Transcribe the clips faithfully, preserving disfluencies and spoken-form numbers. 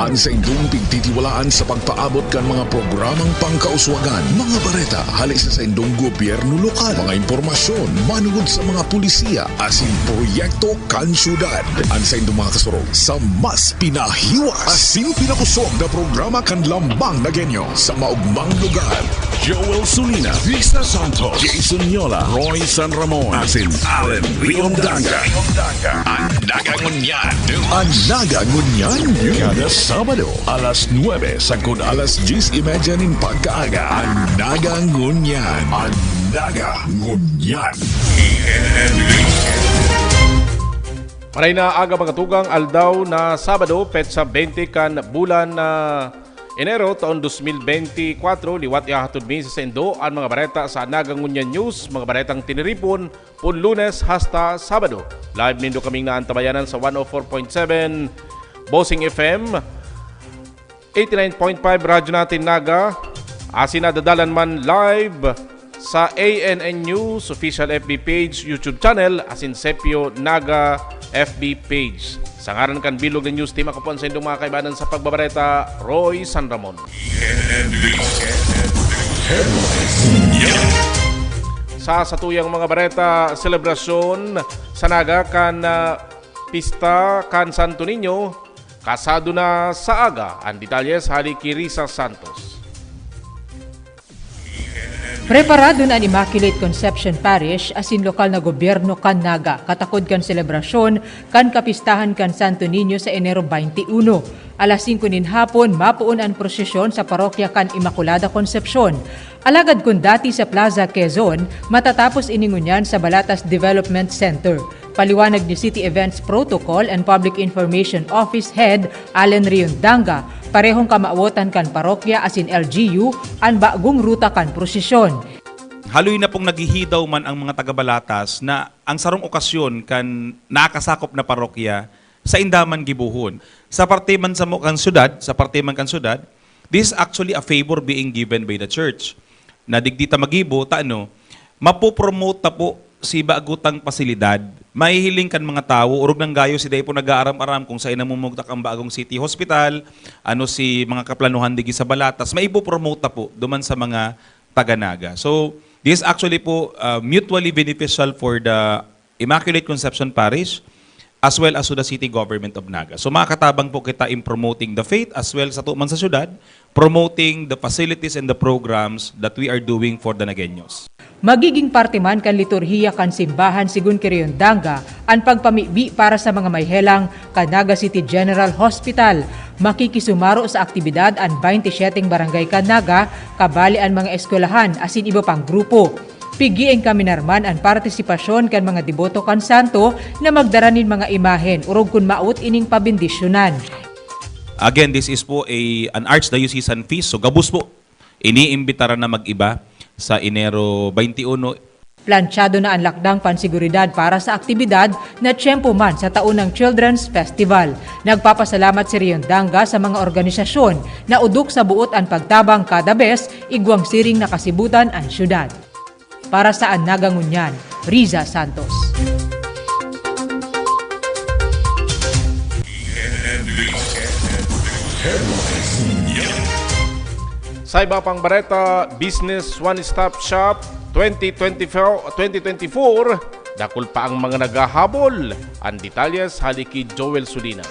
An saindong pigtitiwalaan sa pagpaabot kan mga programang pangkauswagan, mga bareta hali sa saindong gobyerno lokal, mga impormasyon manungod sa mga pulisiya asin proyekto kan syudad. An saindong mga kasurog sa mas pinahiwas asin pinakosog na programa kan Lambang na Genyo sa maugmang lugar. Joel Sulina, Risa Santos, Jason Yola, Roy San Ramon, asin Allen Riondanga. An Naga Ngunyan. An Naga Ngunyan. Kada Sabado, alas nuebe sagkod alas dyes y media nin pagkaaga. An Naga Ngunyan. An Naga Ngunyan. Maray na aga, mga tugang, aldaw na Sabado, petsa bente kan bulan na Enero, taon dos mil bente kwatro, liwat ihahatod mi sa saindo an mga bareta sa Naga Ngunyan News, mga baretang tiniripon, pon Lunes hasta Sabado. Live nindo kaming naantabayanan sa one oh four point seven Bossing F M, eighty-nine point five Radyo Natin Naga, asin nadadalan man live sa A N N News official F B page, YouTube channel, asin Sepio Naga F B page. Sa ngaran kan bilog na news team, ako po ang saindong mga kaibanan sa pagbabareta, Roy San Ramon. Sa satuyang mga bareta, selebrasyon sa Naga kan, ah, pista kan Santo Niño, kasado na sa aga. An detalye sa hali ki Risa Santos. Preparado na an Immaculate Conception Parish asin lokal na gobyerno kan Naga katakod kan selebrasyon kan kapistahan kan Santo Niño sa Enero twenty-one. Alas singko nin hapon, mapoon an prosesyon sa parokya kan Immaculada Concepcion. Alagad kun dati sa Plaza Quezon, matatapos ini ngunyan sa Balatas Development Center. Paliwanag ni City Events Protocol and Public Information Office Head Allen Riondanga, parehong kamawotan kan parokya asin L G U an bagong ruta kan prosesyon. Haloy na pong naghihidaw man ang mga taga-Balatas na ang sarong okasyon kan nakasakop na parokya sainda man gibohon. Sa parte man samo kan syudad, sa parte man kan syudad, this is actually a favor being given by the church, na digdi ta magibo, ta ano, mapopromote ta po si bago tang pasilidad. Mahihiling kan mga tawo, orog nang gayo si dai po nag-aaram-aram kung saan namumugtak ang bagong city hospital, ano si mga kaplanuhan digi sa Balatas, maipopromote ta po duman sa mga taga-Naga. So, this is actually po, uh, mutually beneficial for the Immaculate Conception Parish as well as to the city government of Naga. So, makakatabang po kita in promoting the faith as well sa tuman sa syudad, promoting the facilities and the programs that we are doing for the Nagueños. Magiging parte man kan liturhiya kan simbahan, sigon ki Riondanga, an pagpamibi para sa mga may helang kan Naga City General Hospital. Makikisumaro sa aktibidad an baynte syeteng barangay kan Naga, kabali an mga eskwelahan asin iba pang grupo. Piggiing kami narman an partisipasyon kan mga deboto kan santo na magdara nin mga imahen, orog kun maot ining pabendisyonan. Again, this is po a, an archdiocesan feast, so gabos po iniimbitaran na mag-iba sa Enero twenty-one. Plantsado na an lakdang pansiguridad para sa aktibidad na tiyempo man sa taon ng Children's Festival. Nagpapasalamat si Riondanga sa mga organisasyon na udok sa buot an pagtabang kada bes igwang siring na kasibutan an syudad. Para sa An Naga Ngunyan, Riza Santos. Sa iba pang bareta, Business One Stop Shop twenty twenty-four, twenty twenty-four, dakul pa ang mga naghahabol. An detalyes hali ki Joel Sulina.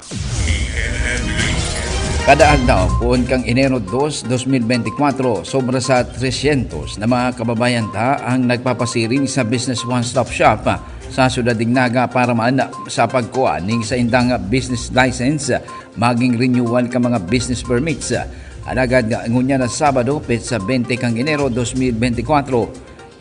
Kada aldaw, poon kan Enero dos, dos mil benti kwatro, sobra sa tresyentos na mga kababayan ta ang nagpapasiring sa Business One Stop Shop sa Syudad nin Naga para man sa pagkua ning saindang business license, maging renewal kan mga business permits. Alagad ngunyan na Sabado, petsa bente kan Enero dos mil benti kwatro,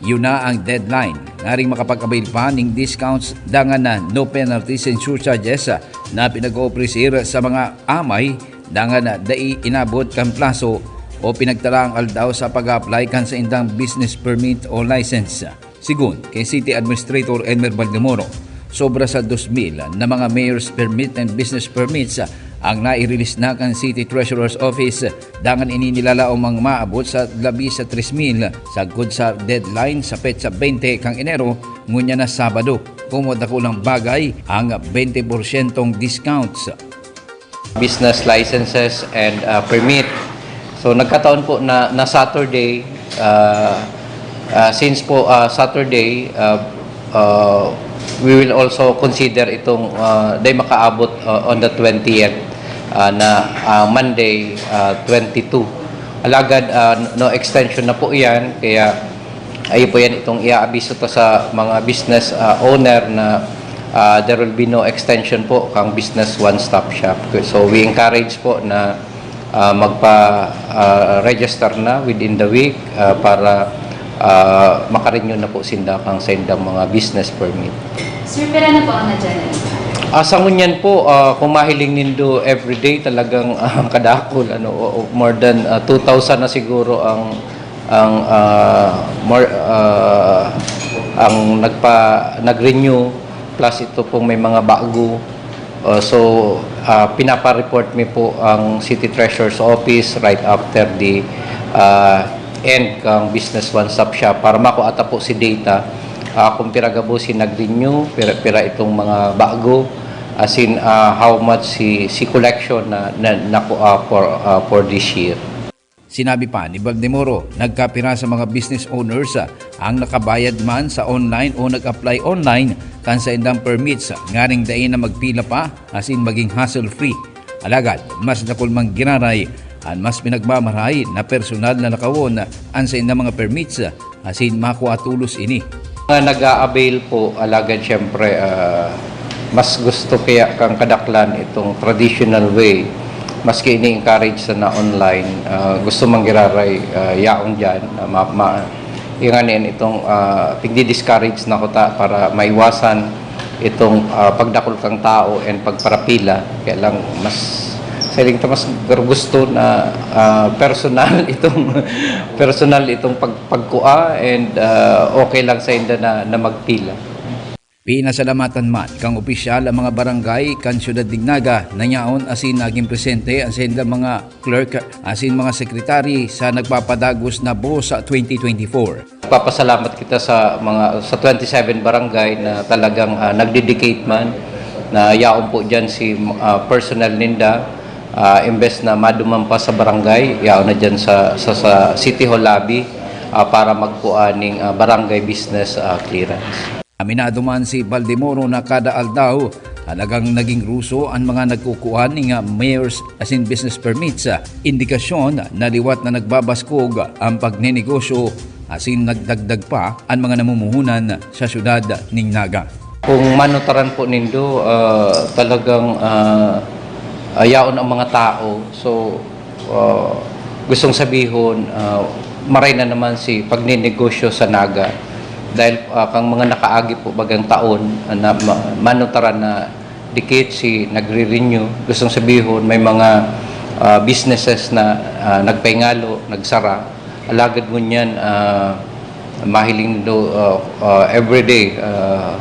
iyo na ang deadline nganing makapag-avail pa ning discounts dangan na no penalties and surcharges na pinag-oofrecer sa mga amay dangan na dai inabot kan plaso o pinagtaraang aldaw sa pag-a-apply kan saindang business permit o license. Sigon ki City Administrator Elmer Baldemoro, sobra sa dos mil na mga mayor's permit and business permits ang nai-release na kan City Treasurer's Office, dangan ini nilalaom ang maabot sa labi sa tres mil sagkod sa deadline sa petsa bente kan Enero, ngunyan na Sabado. Komo dakulang bagay ang bente porsyentong discounts. business licenses and uh, permit. So nagkataon po na, na Saturday, uh, uh, since po uh, Saturday, uh, uh, we will also consider itong uh, day makaabot uh, on the twentieth uh, na uh, Monday uh, twenty-two. Alagad uh, no extension na po yan, kaya ayun po yan itong iaabiso ta sa mga business uh, owner na uh, there will be no extension po kang business one-stop shop. So we encourage po na uh, magpa-register na within the week uh, para uh, makarenew na po sinda kang sa indang mga business permit. Sir, pera na po ang na-generate? Ah, sa ngunyan po, ah, kung mahiling nindo everyday, talagang ah, kadakol, ano, o- o more than ah, two thousand na siguro ang ang ah, more ah, ang nagpa nag-renew, plus ito pong may mga bago. Uh, so uh, pinapa-report mi po ang City Treasurer's Office right after the uh, end kang Business One Stop Shop para makuha ta po si data uh, kung pira gabos si nag-renew, pira, pira itong mga bago, as in uh, how much si si collection na, na nakuha for uh, for this year. Sinabi pa ni Baldemoro, nagkapira sa mga business owners ang nakabayad man sa online o nag-apply online kan saindang permits nganing dai na magpila pa asin maging hassle-free. Alagad mas dakul man giraray an mas pinagmamarahay na personal na lakawon an saindang mga permits asin makua tolos ini. Mga nag-a-avail po, alagad siyempre uh, mas gusto kaya kang kadaklan itong traditional way. Maski ini-encourage sa na online, uh, gusto man giraray uh, yaon dyan. Uh, ma, ma, yung ano yan, itong uh, pigdi-discourage na ko ta para maiwasan itong uh, pagdakol kang tao and pagparapila. Kaya lang mas siling ta mas gusto na uh, personal itong personal itong pag, pagkua and uh, okay lang sa inda na, na magpila. Pinasalamatan man kang opisyal ang mga barangay kan siyudad nin Naga na yaon asin naging presente an saindang mga clerk asin mga sekretary sa nagpapadagos na Bosa twenty twenty-four. Papasalamat kita sa mga sa twenty-seven barangay na talagang uh, nagdedicate man na yaon po diyan si uh, personnel ninda uh, imbes na maduman pa sa barangay, yaon na diyan sa sa, sa City Hall lobby uh, para magkuha ning uh, barangay business uh, clearance. Aminado man si Baldemoro na kada aldaw talagang naging ruso an mga nagkukuha ning mayor's asin business permits, indikasyon na liwat na nagbabaskog ang pagnenegosyo asin nagdagdag pa an mga namumuhunan sa siyudad nin Naga. Kung manutaran po nindo, uh, talagang uh, ayaon ang mga tao. So, uh, gustong sabihon, uh, maray na naman si pagnenegosyo sa Naga. Dahil uh, kang mga nakaagi po bagang taon uh, na manutaran na dikit si nagre-renew, gustong sabihon may mga uh, businesses na uh, nagpaingalo, nagsara. Alagad ngunyan uh, mahiling do uh, uh, everyday uh,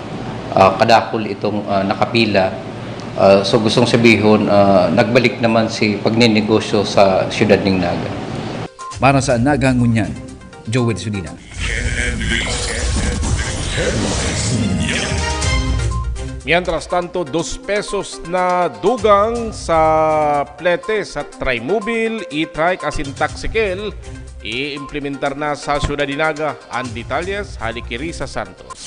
uh, kadakol itong uh, nakapila. Uh, so gustong sabihon, uh, nagbalik naman si pagnenegosyo sa siyudad ning Naga. Para sa Naga ngunyan, Joel Sulina. Mientras tanto, dos pesos na dugang sa plete sa Trimobile, e-trike asin Taxicel, iimplementar na sa Siyudad nin Naga. An detalles, hali ki Risa Santos.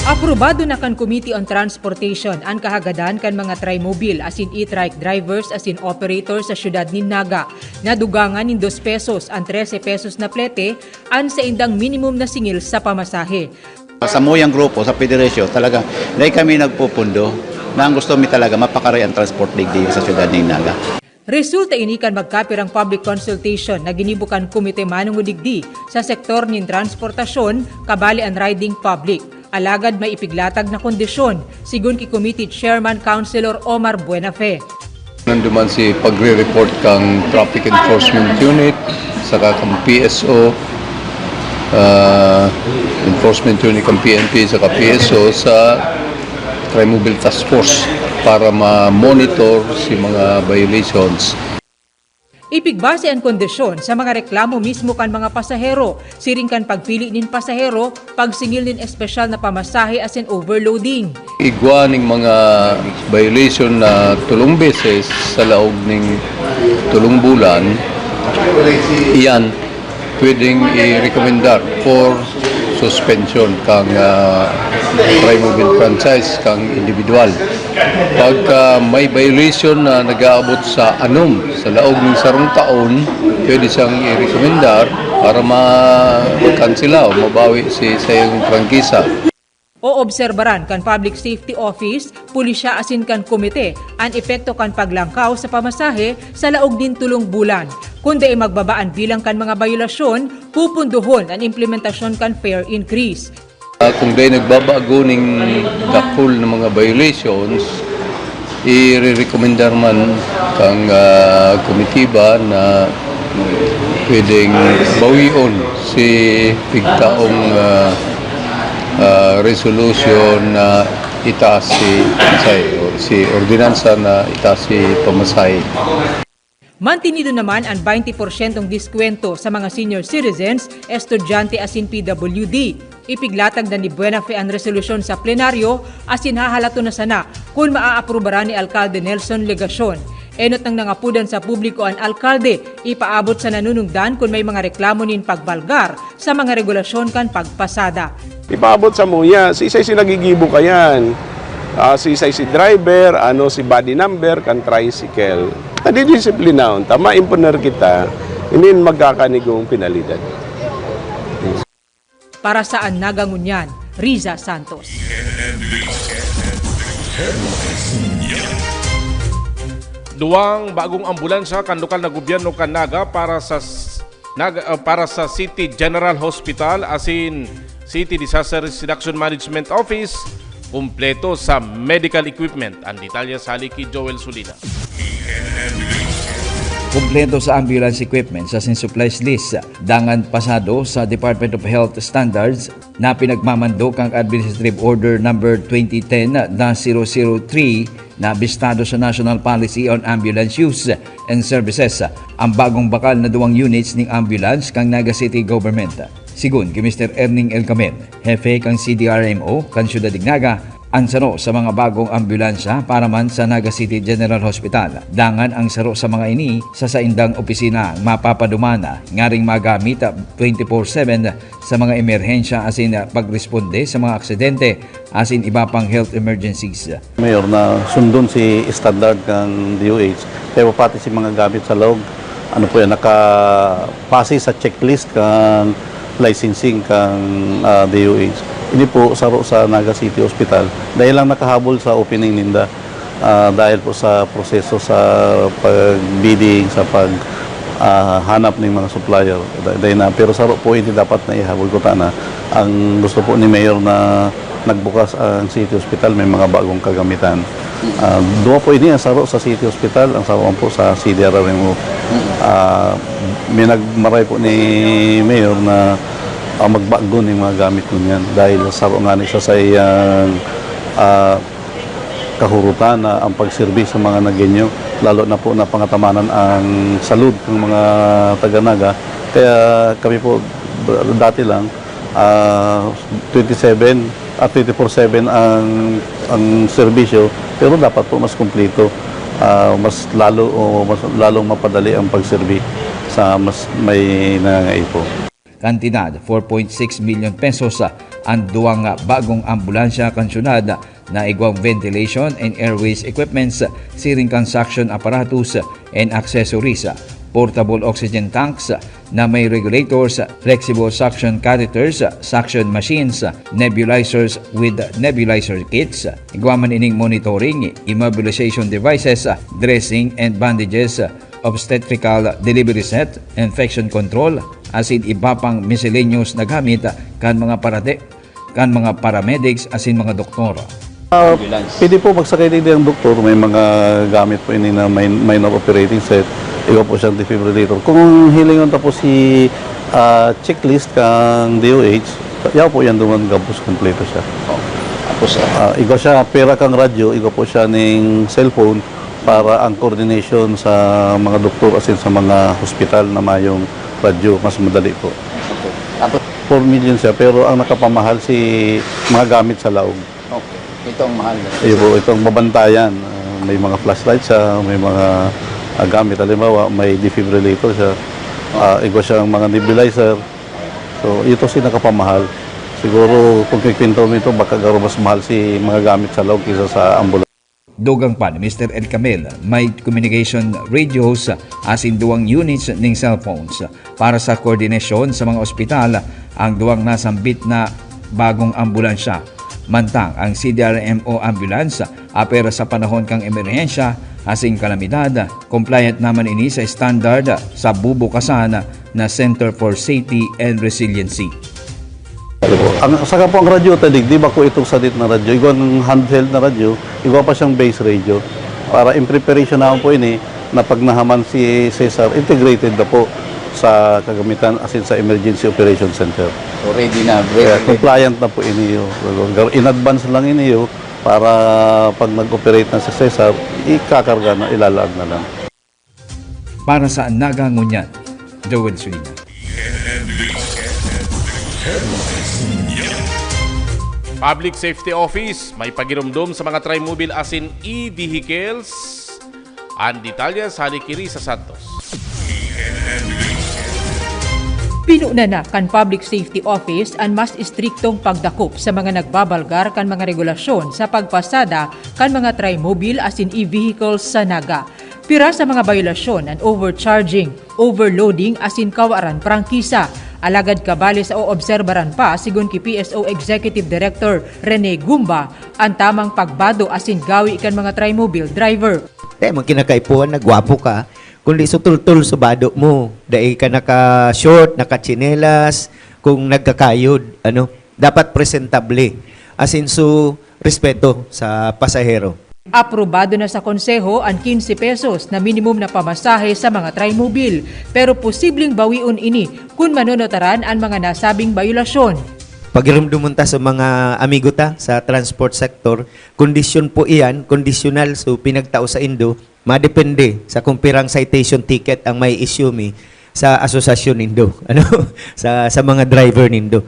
Aprobado na kan Committee on Transportation an kahagadan kan mga Trimobile asin e-trike drivers asin operators sa siyudad nin Naga. Nadugangan nin dos pesos an trese pesos na plete an saindang minimum na singil sa pamasahe. Sa samuyang grupo, sa federasyon, talaga dai kami nagpupundo na ang gusto mi talaga mapakaray ang transport digdi sa siyudad nin Naga. Resulta ini kan magkapirang public consultation na ginibo kan komite manungodigdi sa sektor nin transportasyon, kabali an riding public. Alagad may ipiglatag na kondisyon, sigon ki Committee Chairman Councilor Omar Buenafe. Nanduman si pagre-report kang Traffic Enforcement Unit, saka kang P S O, ah, Enforcement Unit kang P N P, saka P S O sa Trimobile Task Force para ma-monitor si mga violations. Ipigbase an kondisyon sa mga reklamo mismo kan mga pasahero, siring kan pagpili nin pasahero, pagsingil nin espesyal na pamasahe asin overloading. Igwa ning mga violation na tulong beses sa laog ning tulong bulan, iyan pwedeng i-recommendar for suspension kang ah, primo franchise kang individual. Pagka may violation na nag-aabot sa anom sa laog ng sarong taon, pwede siyang i-recommendar para ma-cancela o mabawi si sa iyong prangkisa. Oobserbaran kan Public Safety Office, pulisya asin kan komite an epekto kan paglangkaw sa pamasahe sa laog nin tulong bulan. Kun dai magbaba an bilang kan mga bayolasyon, pupundohon an implementasyon kan fare increase. Ah, kung dai nagbabago ning dakul na mga violations, irerekomendar man kang ah, komitiba na pwedeng bawion si pigtaong ah, ah, resolution na itaas si pamasahe o si ordinansa na itaas si pamasahe. Mantinido naman an baynte porsyentong diskwento sa mga senior citizens, estudyante asin P W D. Ipiglatag na ni Buenafe an resolusyon sa plenaryo asin hahalaton na sana kun maaaprubaran ni Alkalde Nelson Legacion. Enot nang nangapudan sa publiko an alkalde, ipaabot sa nanunungdan kun may mga reklamo nin pagbalgar sa mga regulasyon kan pagpasada. Ipaabot sa muya, sisay si nagigibo kayan? Ah, sisay si driver, ano si body number kan tricycle? Nadidisiplinahon ta, maimponer kita, inin magkakanigong penalidad. Para sa An Naga Ngunyan, Riza Santos. Duwang bagong ambulansya kan lokal na gobyerno kan Naga para sa s- Nag, ah, para sa City General Hospital asin City Disaster Risk Reduction Management Office, kumpleto sa medical equipment. Ang detalye sa hali ki Joel Solina. Kumpleto sa ambulance equipment sa sin supplies list, dangan pasado sa Department of Health standards na pinagmamando kan Administrative Order Number twenty ten dash zero zero three na bistado sa National Policy on Ambulance Use and Services ang bagong bakal na duwang units ning ambulance kan Naga City Government. Sigon ki Mister Erning Elcamen, hepe kan C D R M O kan Syudad nin Naga, an saro sa mga bagong ambulansya para man sa Naga City General Hospital. Dangan ang saro sa mga ini sa saindang opisina mapapaduman ngaring magamit twenty-four seven sa mga emerhensya asin pagresponde sa mga aksidente asin iba pang health emergencies. Mayor, na sundon si standard kan D O H, kaya pati si mga gamit sa laog, ano po yan, nakapase sa checklist kan licensing kan ah, D O H. Ini po saro sa Naga City Hospital, dahil lang nakahabol sa opening ninda ah, dahil po sa proseso sa pag-bidding, sa pag ah, hanap ng mga supplier. Da- Dahil na, pero saro po hindi dapat na ihabol ko tana. Ang gusto po ni Mayor na nagbukas ang City Hospital, may mga bagong kagamitan. Ah, duwa po ini ang saro sa City Hospital, ang saro po sa C D R R M O. Ah, may nagmaray po ni Mayor na ah, magbago ng mga gamit ko niyan dahil saro nga ni sa sayang ah, kahurutan na ang pagserbi sa mga Nagueño, lalo na po na pangatamanan ang salud ng mga taga-Naga. Kaya kami po, dati lang, ah, twenty-seven at twenty-four seven ang ang serbisyo, pero dapat po mas kumpleto, ah, mas lalo o mas lalong mapadali ang pagserbi sa mas may nangangaipo. Kantidad, four point six milyon pesos, ang duwang bagong ambulansya kan syudad na igwang ventilation and airways equipments, siring kan suction apparatus and accessories, portable oxygen tanks na may regulators, flexible suction catheters, suction machines, nebulizers with nebulizer kits, igwa man ining monitoring, immobilization devices, dressing and bandages, obstetrical delivery set, infection control, asin iba pang miscellaneous na gamit kan mga parade, kan mga paramedics asin mga doktor. Ah, pwede po magsakay digdi ang doktor, may mga gamit po ini na may minor operating set, iba po siyang defibrillator. Kung hilingon ta po si ah, checklist kang D O H, yaw po yan duman gabos kompleto siya. Tapos, ah, igwa siya, pera kang radyo, igwa po siya ning cellphone, Para ang coordination sa mga doktor, as in sa mga hospital na mayong radyo, mas madali po. Tapos, four million siya, pero ang nakapamahal si mga gamit sa laog. Okay. Ito ang mahal. Iyo po, itong mabantayan. Ah, may mga flashlight siya, may mga, ah, gamit. Halimbawa, may defibrillator siya. Ah, igwa siyang mga nebulizer. So, ito si nakapamahal. Siguro, kung kikwento mo ito, baka garo mas mahal si mga gamit sa laog kaysa sa ambulance. Dugang pa ni Mister El Camel, may communication radios asin duwang units ning cellphones. Para sa koordinasyon sa mga ospital, ang duwang nasambit na bagong ambulansya. Mantang ang C D R M O ambulance, apwera sa panahon kan emerhensya asin kalamidad, compliant naman ini sa standard sa bubukasan na Center for Safety and Resiliency. Ang saka po ang radyo, tadig, di ba ko itong sadit na radyo, igwa ng handheld na radyo, igwa pa siyang base radio. Para in preparation naman po ini, na pag nahaman si Cesar, integrated na po sa kagamitan, as in sa Emergency Operation Center. So ready na, Kaya ready. compliant na po ini. In advance lang ini para pag nag-operate na si Cesar, ikakarga na, ilalaag na lang. Para sa Naga Ngunyan, Joel Sulina. Public Safety Office may pagirumdom sa mga trimobile asin e-vehicles. Ang detalye sa Nikirisa Santos. Pinuna na kan Public Safety Office an mas estriktong pagdakop sa mga nagbabalgar kan mga regulasyon sa pagpasada kan mga trimobile asin e-vehicles sa Naga. Pira sa mga bayolasyon an overcharging, overloading asin kawaran prangkisa. Alagad kabali sa oobserbaran pa, sigon ki P S O Executive Director Rene Gumba, an tamang pagbado asin gawi kan mga trimobile driver. Dai man kinakaipuhan na gwapo ka, kundi sutultol sa bado mo. Dai ka naka-short, naka-tsinelas, kung nagkakayod, ano, dapat presentable. As in, so, respeto sa pasahero. Aprobado na sa Konseho an quince pesos na minimum na pamasahe sa mga trimobile, pero posibleng bawion ini kun manonotaran an mga nasabing bayolasyon. Pagirumdomon ta sa mga amigo ta sa transport sector, kondisyon po iyan, kondisyonal, so pinagtao sa indo, madepende sa kung pirang citation ticket ang may issue mi sa asosasyon nindo, ano, sa, sa mga driver nindo.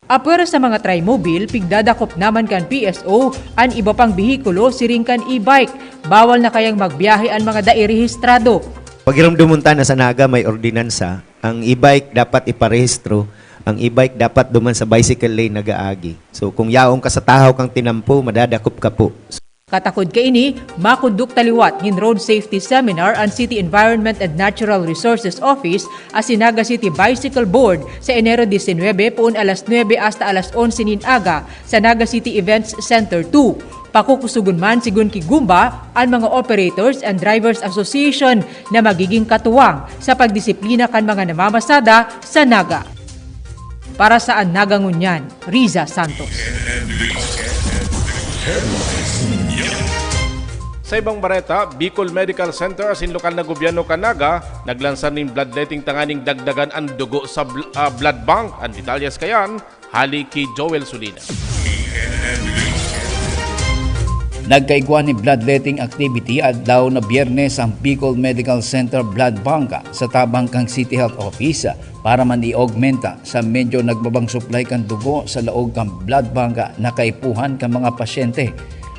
Apwera sa mga trimobile, pigdadakop naman kan P S O an iba pang behikulo siring kan e-bike. Bawal na kayang magbiyahe an mga dai rehistrado. Pagirumdomon ta na sa Naga may ordinansa, ang e-bike dapat iparehistro, ang e-bike dapat duman sa bicycle lane nagaagi. So kung yaon ka sa tahaw kang tinampo, madadakop ka po. Katakod kaini, makondukta liwat nin Road Safety Seminar an City Environment and Natural Resources Office asin Naga City Bicycle Board sa Enero disinwebe, poon alas nuebe hasta alas onse nin aga sa Naga City Events Center two. Pakukusogon man, sigon ki Gumba, an mga Operators and Drivers Association na magiging katuwang sa pagdisiplina kan mga namamasada sa Naga. Para sa An Naga Ngunyan, Riza Santos. Sa ibang bareta, Bicol Medical Center asin lokal na gobyerno kan Naga naglansa nin bloodletting tanganing dagdagan an dugo sa bl- ah, blood bank. Ang detalyes kayan, hali ki Joel Sulina. Nagkaigwa nin bloodletting activity adlaw na Biyernes ang Bicol Medical Center Blood Bank sa tabang kan City Health Office para man i-augmenta sa medyo nagbabang supply kan dugo sa laog kan blood bank na kaipuhan kan mga pasyente.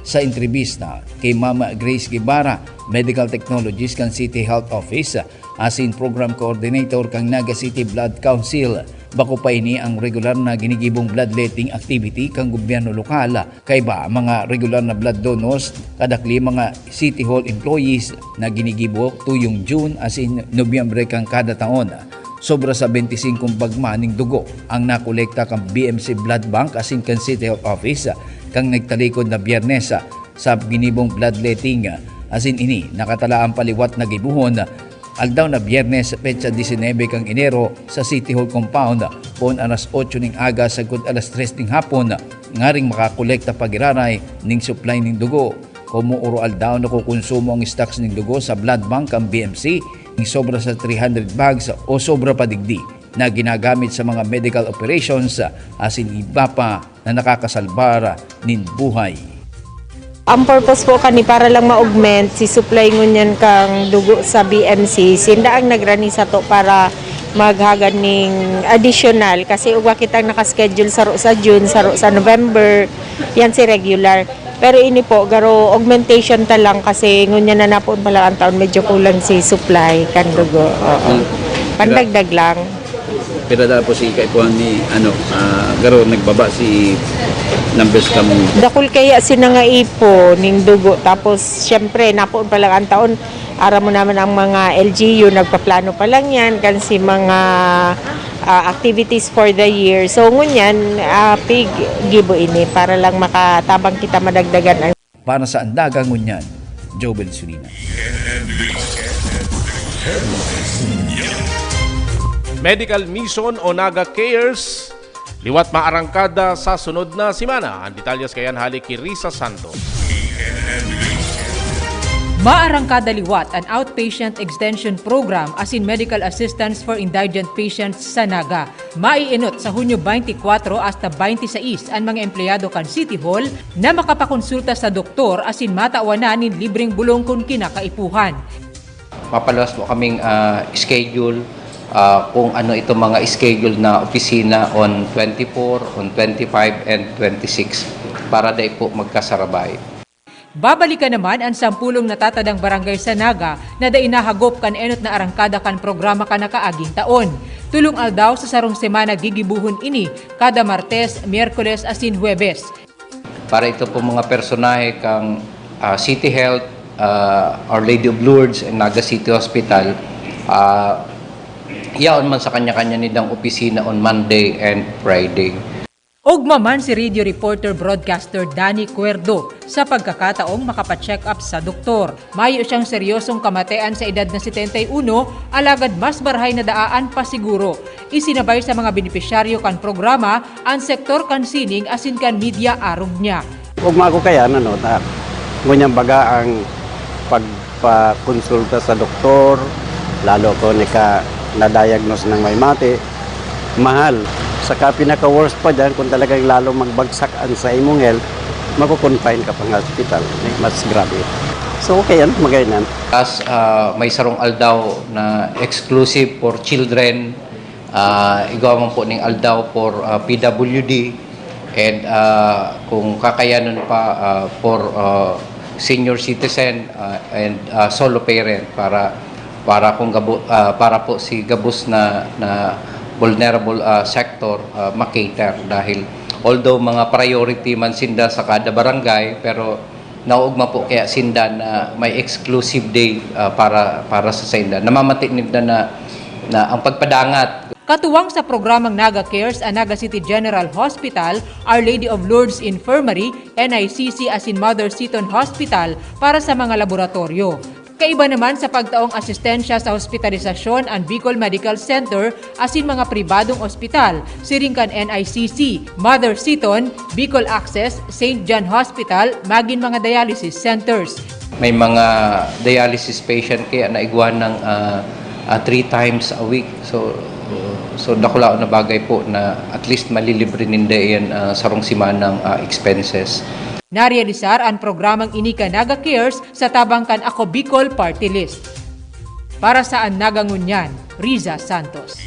Sa entrebista kay Ma'am Grace Guevara, Medical Technologist kan City Health Office, asin Program Coordinator kan Naga City Blood Council, bako pa ini ang regular na ginigibong bloodletting activity kan gobyerno lokal. Kaiba, mga regular na blood donors, kadakli mga City Hall employees na ginigibo tuyong June asin Nobyembre kan kada taon. Sobra sa bente singkong bagma ning dugo ang nakolekta kan B M C Blood Bank asin kan City Health Office kan nagtalikod na Biyernes sa ginibong bloodletting. Asin ini, nakatala ang paliwat na gibohon, aldaw na Biyernes, petsa disinebe kan Enero, sa City Hall Compound, poon alas otso ning aga sagkod alas tres ning hapon, ngaring makakolekta pa giraray ning supply ning dugo. Komo oro-aldaw nakokonsumo ang stocks nin dugo sa blood bank kan B M C, ning sobra sa three hundred bags o sobra pa digdi, na ginagamit sa mga medical operations asin iba pa na nakakasalbar nin buhay. Ang purpose po kani para lang ma-augment si supply ngunyan kang dugo sa B M C. Sinda ang nagrani sato para maghagad ning additional kasi ugwa kitang naka-schedule saro sa June, saro sa November, yan si regular. Pero ini po, garo augmentation ta lang kasi ngunyan na napon pa lang ang taon, medyo kulang si supply kan dugo. Oo. Pandagdag lang. Pero tapos si kaipuhan ni ano, ah, garo nagbaba si numbers kamo. Dakul kaya sinangaipo ning dugo. Tapos, syempre, napoon pa lang ang taon. Aram mo naman ang mga L G U, nagpaplano pa lang yan. Kan si mga ah, activities for the year. So, ngunyan, ah, pig gibo ini para lang makatabang kita madagdagan ang Para sa Andaga ngunyan, Joel Sulina. Medical Mission o Naga Cares, liwat maarangkada sa sunod na semana. Ang detalyes kayan hali ki Risa Santos. Maarangkada liwat an Outpatient Extension Program asin Medical Assistance for Indigent Patients sa Naga. Maienot sa Hunyo twenty-four hasta twenty-six an mga empleyado kan City Hall na makapakonsulta sa doktor asin matawan na nin libreng bulong kun kinakaipuhan. Mapaluwas po kaming ah, schedule ah, kung ano itong mga schedule na opisina on twenty-four, on twenty-five, and twenty-six para dai po magkasarabay. Babalikan naman an sampulong natatadang barangay sa Naga na dai nahagop kan enot na arangkada kan programa kan nakaaging taon. Tolong aldaw sa sarong semana gigibohon ini, kada Martes, Miyerkules asin Huwebes. Para ito po mga personahe kang ah, City Health, ah, Our Lady of Lourdes, and Naga City Hospital, ah, yaon man sa kanya-kanya nidang opisina on Monday and Friday. Ogma man si radio reporter broadcaster Danny Cuerdo sa pagkakataong makapacheck-up sa doktor. Mayo siyang seryosong kamatean sa edad na setenta y uno, alagad mas marahay na daa an pasiguro. Isinabay sa mga benepisyaryo kan programa an sektor kan sining asin kan media arog niya. Ugma ko kaya ano, ta, ngunyan baga ang pagpakonsulta sa doktor, lalo ko nika na-diagnose ng may mate, mahal. Saka pinaka-worst pa dyan, kung talagang lalong magbagsak ang sa imong health, mako-confine ka pa nga hospital. Mas grabe. So okay yan, magayon yan. As ah, may sarong aldaw na exclusive for children, ah, igwa man po ning aldaw for ah, P W D, and ah, kung kakayanon pa ah, for ah, senior citizen ah, and ah, solo parent para para kung gabo, ah, para po si gabos na na vulnerable ah, sector ah, makater dahil although mga priority man sinda sa kada barangay, pero naugma po kaya sinda na may exclusive day ah, para para sa sinda. Namamati ninda na na ang pagpadangat Katuwang sa programang Naga Cares an Naga City General Hospital, Our Lady of Lourdes Infirmary, N I C C asin Mother Seton Hospital para sa mga laboratoryo. Kaiba naman sa pagtaong asistensya sa hospitalisasyon an Bicol Medical Center asin mga pribadong ospital, siring kan N I C C, Mother Seton, Bicol Access, Saint John Hospital, magin mga dialysis centers. May mga dialysis patient kaya naigwa ng ah, ah, three times a week. So so dakulaon na bagay po na at least malilibre ninda yan ah, sarong simanang ah, expenses. Narealisar an programang ini kan Naga Cares sa tabang kan Ako Bicol Party List. Para sa An Naga Ngunyan, Riza Santos.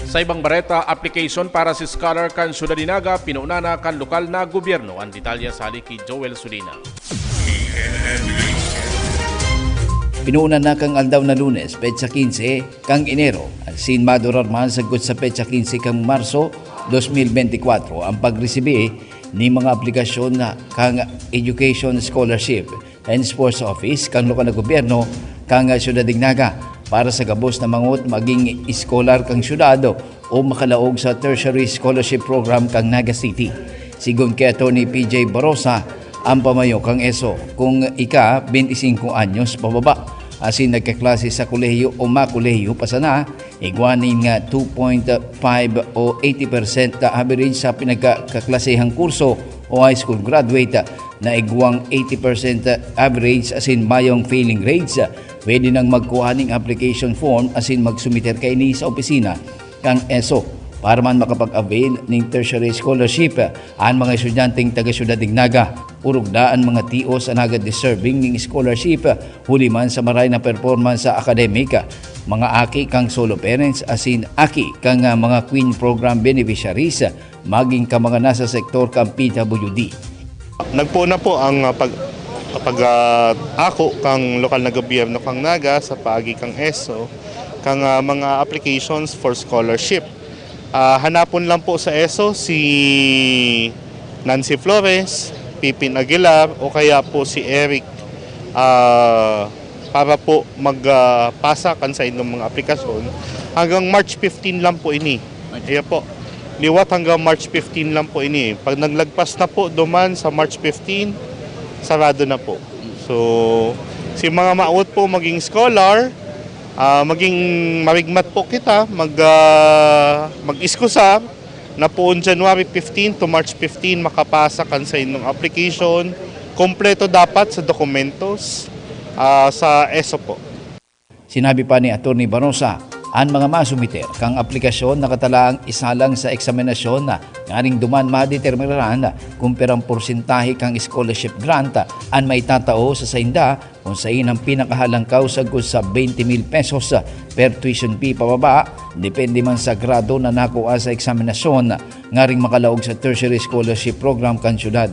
Sa ibang bareta, application para si scholar kan syudad ni Naga, pinuuna na kan lokal na gobyerno. Ang detalye sa hali ki Joel Sulina. Pinuuna na kang aldaw na Lunes, petsa quince, kang Enero, asin madurar man sagkod sa petsa quince kang Marso dos mil benti kwatro ang pagresibi ni mga aplikasyon na kang Education Scholarship and Sports Office kang lokal na gobyerno kang Syudad nin Naga para sa gabos na mangot maging eskolar kang syudad o makalaog sa Tertiary Scholarship Program kang Naga City. Sigon ki Attorney P J Barosa, ang pamayo kang eso, kung ika benti singko anyos pababa, asin nagkaklase sa kolehiyo o makolehiyo pa sana, igwa nin nga two point five o eighty percent average sa pinagkaklasehang kurso o high school graduate na igwang eighty percent average asin mayong failing grades, pwede nang magkuha ning application form asin magsumiter kaini sa opisina kan eso Para man makapag-avail ning tertiary scholarship, an mga estudyanteng taga Syudad nin Naga, orog na an mga tios an hagad deserving ning scholarship, huli man sa maray na performance sa academic, mga aki kan solo parents asin aki kan, ah, mga Queen Program beneficiaries, maging kan mga nasa sektor kan P W D. Nagpoon na po ang, ah, pag-, pag, ah, ako kan lokal na gobyerno kan Naga sa paagi kan ESO, kan, ah, mga applications for scholarship. Ah, hanapon lang po sa ESO si Nancy Flores, Pipin Aguilar, o kaya po si Eric, ah, para po mag, ah, pasa kan saindong mga aplikasyon. Hanggang March fifteen lang po ini. Iya po. Liwat hanggang March fifteen lang po ini. Pag naglagpas na po duman sa March fifteen, sarado na po. So, si mga maawot po maging scholar, ah, maging marigmat po kita, mag, ah, mag-iskusar na poon January fifteen to March fifteen makapasa kan saindong application. Kompleto dapat sa dokumentos, ah, sa ESO po. Sinabi pa ni Attorney Barosa, an mga masumiter kan aplikasyon nakatalaang isalang sa eksaminasyon na nganing duman madeterminaran kung pirang porsentahe kan scholarship grant an maitatao sa sainda, kun sain ang pinakahalangkaw sagkod sa twenty mil pesos per tuition fee pababa, depende man sa grado na nakuha sa eksaminasyon, ngaring makalaog sa tertiary scholarship program kan syudad.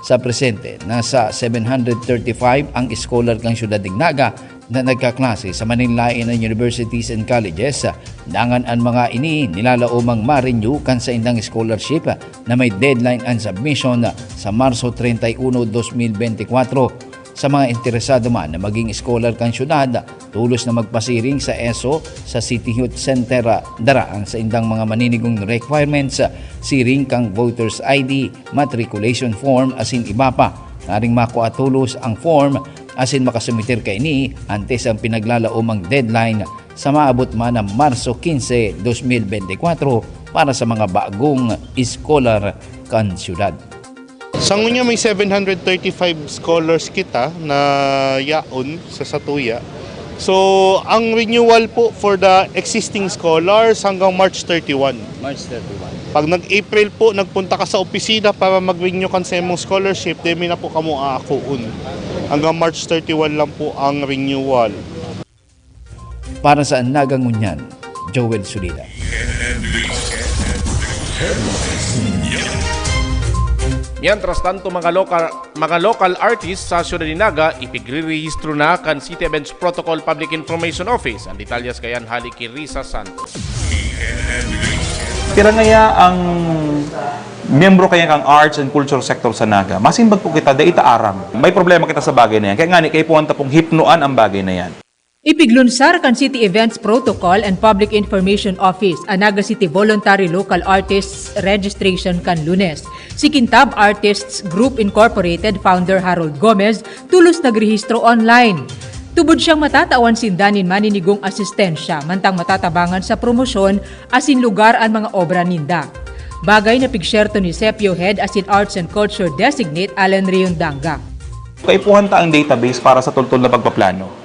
Sa presente, nasa seven hundred thirty-five ang scholar kan syudad nin Naga na nagkaklase sa maninlaen na universities and colleges. Dangan an mga ini nilalaomang ma-renew kan saindang scholarship na may deadline an submission sa Marso treinta y uno, dos mil bentikuwatro. Sa mga interesado man na maging scholar kan syudad, tolos na magpasiring sa ESO sa City Youth Center, dara ang saindang mga maninigong requirements, siring kan voter's I D, matriculation form asin iba pa. Ngaring makua tolos ang form asin makasumiter kaini antes ang pinaglalaomang deadline sa maabot man na Marso quince, dos mil bentikuwatro para sa mga bagong scholar kan syudad. Sa ngunyan may seven hundred thirty-five scholars kita na yaon sa satuya. So, ang renewal po for the existing scholars hanggang March thirty-one. March thirty-one. Pag nag-April po, nagpunta ka sa opisina para mag-renew kan sa imong scholarship, demi na po kamo aakoon. Hanggang March thirty-one lang po ang renewal. Para sa Naga Ngunyan, Joel Solida. Mientras tanto, mga local, mga local artists sa Siyudad ni Naga, ipigre-rehistro na kan City Events Protocol Public Information Office. Ang detalyes kayan hali ki Risa Santos. Pira ngaya ang miyembro kaya kang arts and culture sector sa Naga? Masimbag po kita, dai ta aram. May problema kita sa bagay na yan. Kaya ngani, kaipuhan ta pong hipnoan ang bagay na yan. Ipiglunsar kan City Events Protocol and Public Information Office an Naga City Voluntary Local Artists Registration kan Lunes. Si Kintab Artists Group Incorporated founder Harold Gomez tolos nagrehistro online. Tubod siyang matatawan sinda nin maninigong asistensya mantang matatabangan sa promosyon asin lugar an mga obra ninda. Bagay na pigsyerto ni Sepio Head asin Arts and Culture Designate Allen Riondanga. Kaipuhan ta ang database para sa tultol na pagpaplano.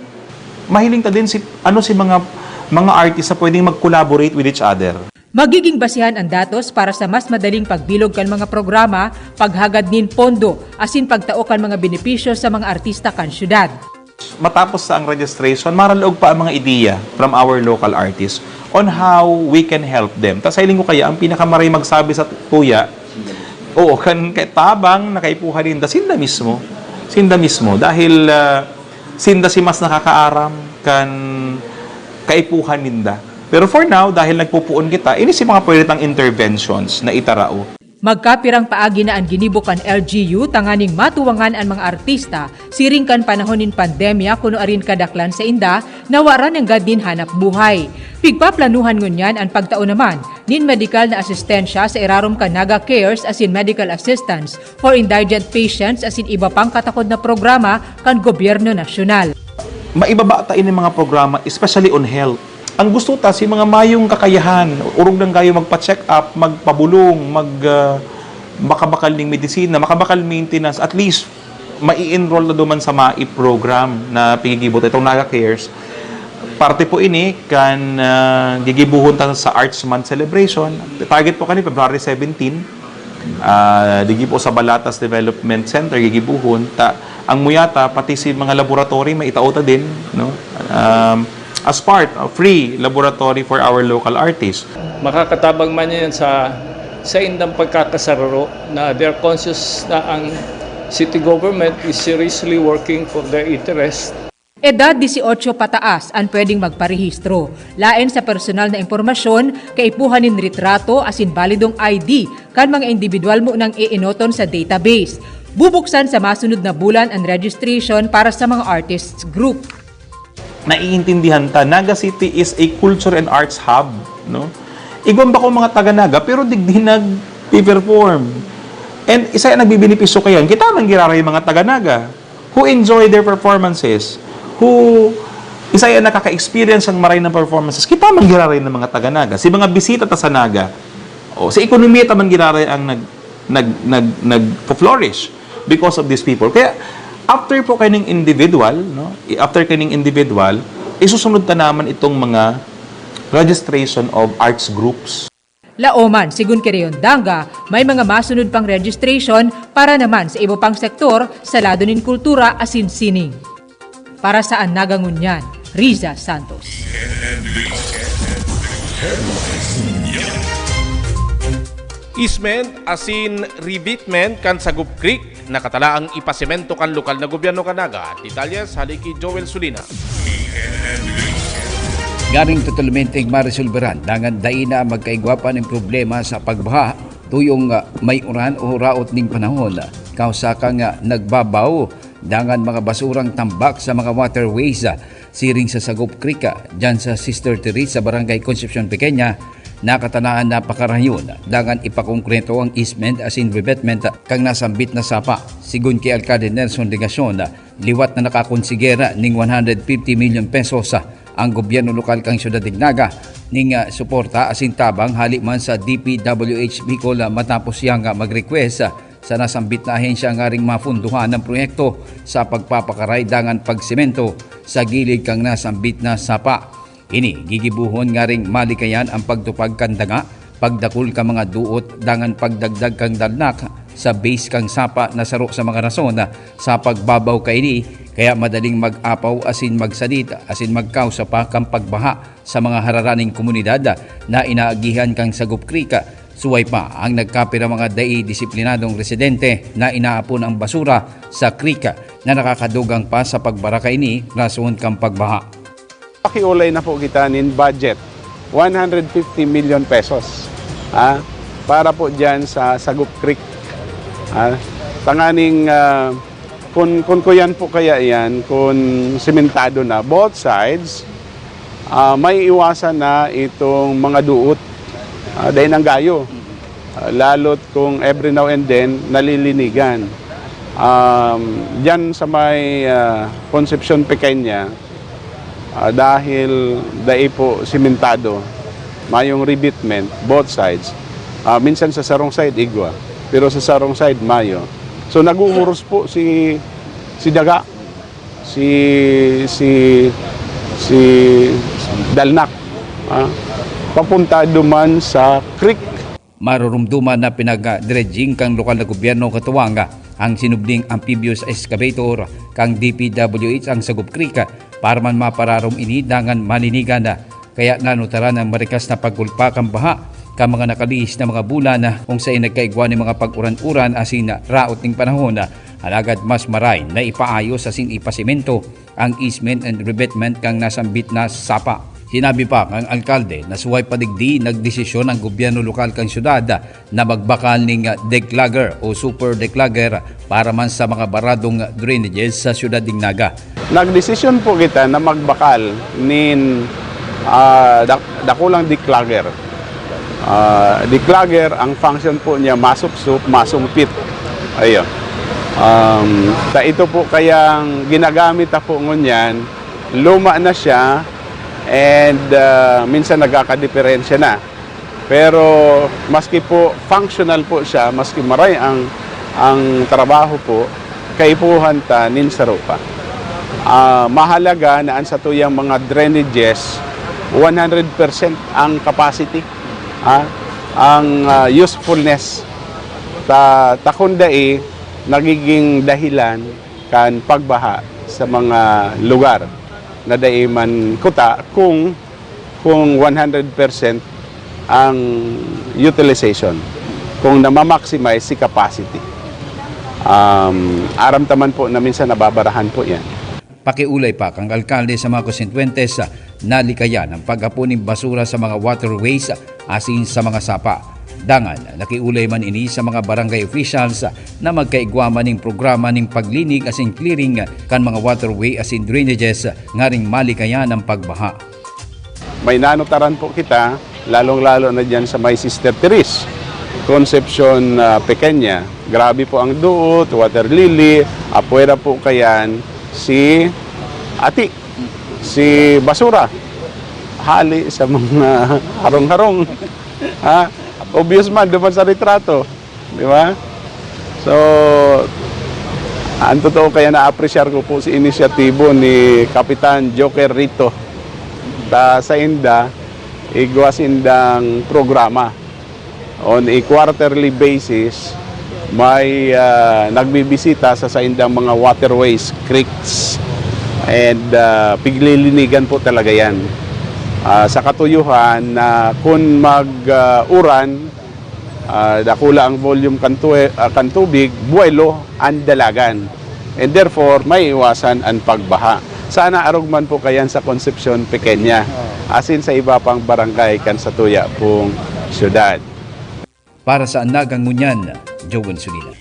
Mahiling ta din si ano si mga mga artist sa pwedeng mag-collaborate with each other. Magiging basihan an datos para sa mas madaling pagbilog kan mga programa, paghagad nin pondo, asin pagtao kan mga benepisyo sa mga artista kan syudad. Matapos sa ang registration, maralaog pa ang mga ideya from our local artists on how we can help them. Ta sa hiling ko kaya, ang pinakamaray magsabi sa tuya, oo, kan kay tabang na kaipuhan ninda, sinda mismo. Sinda mismo. Dahil uh, sinda si mas nakakaaram kan kaipuhan ninda. Pero for now, dahil nagpupuon kita, ini si mga pwede tang interventions na itarao. Magkapirang paagi na an ginibo kan L G U tanganing matuwangan an mga artista siring kan panahon nin pandemya kuno arin kadaklan sainda na wara nanggad nin hanap buhay. Pigpaplanuhan ngunyan an pagtao naman nin medikal na asistensya sa irarom kan Naga Cares asin medical assistance for indigent patients asin iba pang katakod na programa kan gobyerno nasyonal. Maibaba ta ini mga programa, especially on health. Ang gusto ta si mga mayong kakayahan, orog lang kayo magpa-check up, magpabulong, mag ah, makabakal ning medisina, makabakal maintenance, at least mai-enroll na duman sa MAIP program na pigigibot itong Naga Cares. Parte po ini kan, ah, gigibohon ta sa Arts Month celebration. Target po kani February seventeen. Ah, digi po sa Balatas Development Center, gigibohon ta ang Muyata, pati si mga laboratory, maitao ta din, no? Um, as part of free laboratory for our local artists. Makakatabang man yan sa saindang pagkakasararo na they're conscious na ang city government is seriously working for their interest. Edad dieciocho pataas an pwedeng magparehistro. Laen sa personal na impormasyon, kaipuhan nin retrato asin balidong I D kan mga indibidwal mo nang eenoton sa database. Bubuksan sa masunod na bulan an registration para sa mga artists group. Naiintindihan ta, Naga City is a culture and arts hub, no? Igwa bako mga taga Naga, pero digdi nag-perform. And isa yan nagbibenepisyo kayan. Kita man giraray mga taga Naga who enjoy their performances, who isa yan nakaka-experience ang maray ng performances. Kita man giraray ng mga taga Naga. Si mga bisita ta sa Naga, o si ekonomiya ta man giraray ang nag, nag, nag, nag-flourish because of these people. Kaya after po kaining individual, no? I- After kaining individual, isusunod ta naman itong mga registration of arts groups. Laoman, sigun ki Rayon Danga, may mga masunod pang registration para naman sa iba pang sektor sa lado nin kultura asin sining. Para sa An Naga Ngunyan, Riza Santos. Easement asin revetment kan Sagop Creek, nakatalaang ipasemento kan lokal na gobyerno kan Naga. Detalye hali ki Joel Sulina. Nganing totalmenteng maresolberan, dangan dai na magkaigwa pa nin problema sa pagbaha, tuyong, ah, may uran o raot ning panahon. Kausa kan, ah, nagbabaw, dangan mga basurang tambak sa mga waterways, ah, siring sa Sagop Creek, ah, dyan sa Sister Teresa, Barangay Concepcion Pequeña, nakatanaan na pakarayon, dangan ipakongkreto ang easement asin revetment kan nasambit na sapa. Sigun ki Alkalde Nelson Legacion, liwat na nakakonsiger ning one hundred fifty million pesos ang gobyerno lokal kan Syudad nin Naga ning, ah, suporta asin tabang hali man sa D P W H Bicol, ah, matapos siyang, ah, mag-request, ah, sa nasambit na ahensya ngaring mapunduhan ang proyekto sa pagpapakaray dangan pagsemento sa gilid kan nasambit na sapa. Ini gigibohon ngaring malikayan ang pagtupag kan danga, pagdakul kan mga duot dangan pagdagdag kan dalnak sa base kan sapa na saro sa mga rason sa pagbabaw kaini, kaya madaling mag-apaw asin magsadit asin magkausa pa kan pagbaha sa mga hararaning komunidad na inaagihan kan Sagop Creek. Suway pa ang nagkapira mga dai disiplinadong residente na inaapon ang basura sa creek na nakakadugang pa sa pagbara kaini rason kan pagbaha. Pakiulay na po kita nin budget, one hundred fifty million pesos, ah, para po dyan sa Sagop Creek. Ah, tanganing, ah, kung, kung kuyan po kaya yan, kung simentado na both sides, ah, may iwasan na itong mga duot, ah, dahil ang gayo. Ah, lalo't kung every now and then, nalilinigan. Um, dyan sa may, ah, Concepcion Pequeña, ah, dahil dai po simentado, mayong revetment, both sides. Ah, minsan sa sarong side, igwa. Pero sa sarong side, mayo. So, naguhuros po si, si Daga, si, si, si Dalnak, ah, papunta duman sa creek. Marurumduman na pinag-dredging kan lokal na gobyerno katuwang ang sinubling amphibious excavator kan D P W H ang Sagop Creek para man mapararom ini dangan malinigan. Kaya nanutaran ang marikas na pagkulpa kan baha kan mga nakalihis na mga bulan kung saen nagkaigwa nin mga pag-uran-uran asin raot nin panahon. Alagad mas maray na ipaayos asin ipasemento ang easement and revetment kan nasambit na sapa. Sinabi pa kan alkalde na suway pa digdi nagdesisyon ang gobyerno lokal kan syudad na magbakal ning declogger o super declogger para man sa mga baradong drainages sa syudad nin Naga. Nagdesisyon po kita na magbakal nin, ah, dak-, dakulang declogger. Ah, declogger, ang function po niya masupsup, masumpit. Ayun. Um, ta ito po kayang ginagamit ta po ngunyan, luma na siya and, ah, minsan nagkakadiperensya na. Pero maski po functional po siya, maski maray ang, ang trabaho po, kaipuhan ta nin saro pa. Ah, mahalaga na an satuyang mga drainages, one hundred percent ang capacity, ah, ang, ah, usefulness. Ta, ta kun dai, nagiging dahilan kan pagbaha sa mga lugar na dai man kuta kung, kung one hundred percent ang utilization, kung nama-maximize si capacity. Um, aram ta man po na minsan nababarahan po yan. Pakiolay pa kan alkalde sa mga konstituyentes na likayan ang pag-apon nin basura sa mga waterways asin sa mga sapa. Dangan, nakiolay man ini sa mga barangay officials na magkaigwa man nin programa nin paglinig asin clearing kan mga waterway asin drainages nganing malikayan ang pagbaha. May nanutaran po kita, lalong-lalo na diyan sa may Sister Therese, Concepcion, ah, Pequeña. Grabe po ang duot, water lily, apwera po kayan si ati, si basura. Hali sa mga harong-harong. Ha? Obvious man, duman sa retrato. Di ba? So, ang totoo kaya na-apresyar ko po si inisyatibo ni Kapitan Joker Rito. Ta, sa inda, igwa sindang programa. On a quarterly basis, may, ah, nagbibisita sa saindang mga waterways, creeks, and, ah, piglilinigan po talaga yan. Ah, sa katuyuhan na kun mag, ah, uran, ah, dakula ang volume kan tue-, ah, kan tubig, buwelo an dalagan. And therefore, maiiwasan an pagbaha. Sana arog man po kayan sa Concepcion Pequeña, asin sa iba pang barangay kan satuya pong syudad. Para sa Nagang Ngunyan, Joel Sulina.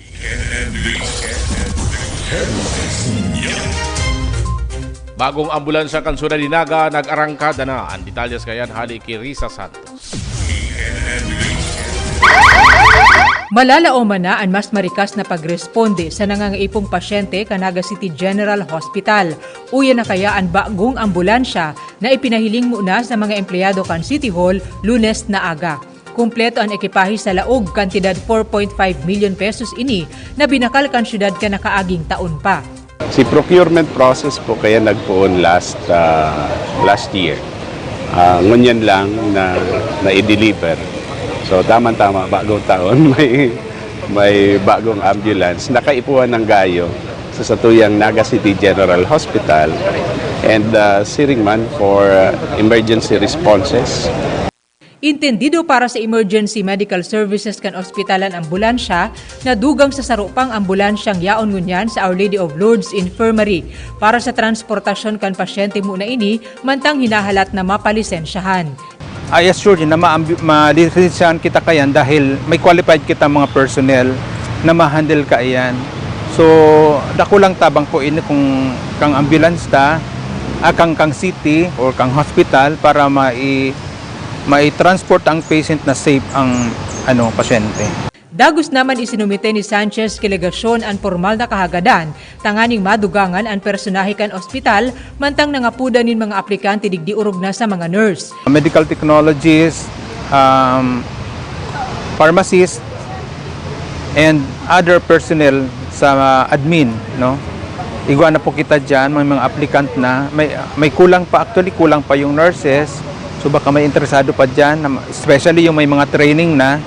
Bagong ambulansya kan syudad nin Naga nag-arangkada na. An detalyes kayan hali ki Risa Santos. Malalaoman na an mas marikas na pagresponde sa nangangaipong pasyente kan Naga City General Hospital. Uya na kaya an bagong ambulansya na ipinahiling muna sa mga empleyado kan City Hall, Lunes na aga. Kumpleto an ekipahe sa laog, kantidad four point five milyon pesos ini na binakal kan syudad kan nakaaging taon pa. Si procurement process po kaya nagpoon last, ah, last year. Ah, ngunyan lang na nai-deliver. So, tamang-tama, bagong taon, may, may bagong ambulance. Nakaipuhan ng gayo sa satuyang Naga City General Hospital and, ah, siring man for, ah, emergency responses. Intendido para sa emergency medical services kan ospital an ambulansya na dugang sa saro pang ambulansyang yaon ngunyan sa Our Lady of Lourdes Infirmary. Para sa transportasyon kan pasyente muna ini, mantang hinahalat na mapalisensyahan. I assure you na maambi-, malisensyahan kita kayan dahil may qualified kita mga personnel na ma-handle kaiyan. So, dakulang tabang po ini kung kang ambulance ta, ah, kang, kang city or kang hospital para mai-, mai-transport ang patient na safe ang, ano, pasyente. Dagos naman isinumite ni Sanchez ki legasyon an pormal na kahagadan tanganing madugangan an personahe kan ospital, mantang nangapodan nin mga aplikante digdi orog na sa mga nurse. Medical technologists, um, pharmacists, and other personnel sa admin, no? Igwa na po kita diyan, may mga applicant na. May, may kulang pa, actually, kulang pa yung nurses. So, baka may interesado pa diyan, na, especially yung may mga training na,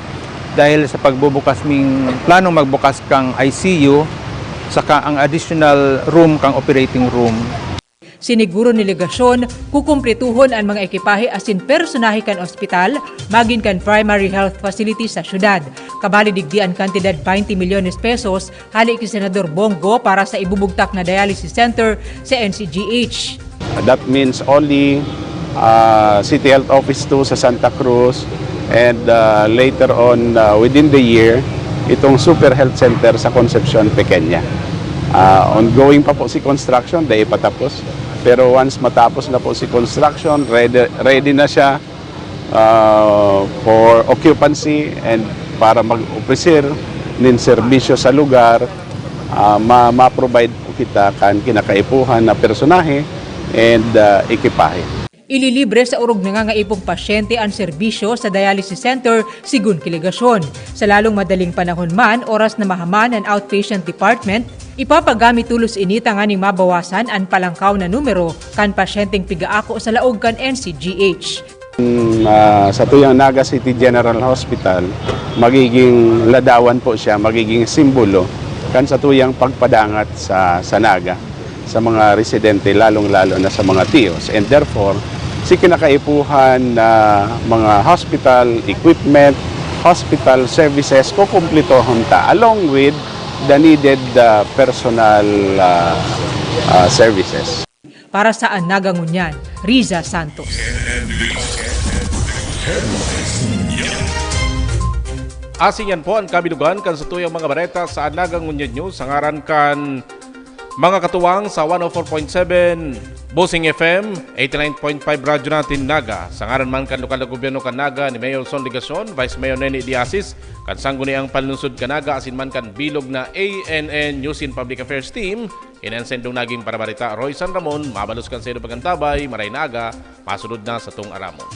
dahil sa pagbubukas ming, planong magbukas kang I C U, saka ang additional room kang operating room. Siniguro ni legasyon, kukumpletuhon an mga ekipahe asin personahe kan ospital, magin kan primary health facility sa syudad. Kabali digdi an kantidad twenty milyones pesos hali ki Senador Bong Go para sa ibubugtak na dialysis center sa N C G H. That means only, ah, City Health Office two sa Santa Cruz, and, ah, later on, ah, within the year, itong Super Health Center sa Concepcion Pequeña. Ah, ongoing pa po si construction, dai pa tapos. Pero once matapos na po si construction, ready, ready na siya, ah, for occupancy and para mag-ofrecer nin serbisyo sa lugar, ah, ma-, ma-provide po kita kan kinakaipuhan na personahe and, ah, ekipahe. Ililibre sa orog nangangaipong pasyente an serbisyo sa dialysis center, segun ki Legacion. Sa lalong madaling panahon man, oras na mahaman an outpatient department, ipapagamit tolos ini tanganing mabawasan an palangkaw na numero kan pasyenteng pigaako sa laog kan N C G H. Mm, ah, sa tuyang Naga City General Hospital, magiging ladawan po siya, magiging simbolo kan sa tuyang pagpadangat sa, sa Naga, sa mga residente, lalong-lalo na sa mga tiyos. And therefore, si kinakaipuhan na mga hospital equipment, hospital services, kukumplitohon ta along with the needed ah, personal ah, ah, services. Para sa An Naga Ngunyan, Riza Santos. Asin yan po an kabilugan kan satuyang mga bareta sa An Naga Ngunyan News sa ngaran kan mga katuwang sa one oh four point seven Busing F M, eighty-nine point five Radyo Natin Naga. Sa ngaran man kan lokal na gobyerno kan Naga ni Mayor Son Legacion, Vice Mayor Neni Diasis, kan Sangguniang Panlungsod kan Naga asin man kan bilog na A N N News and Public Affairs Team, ini an saindong naging parabarita, Roy San Ramon, mabalos kan saindong pag-antabay, maray na aga, masunod na satong aramon.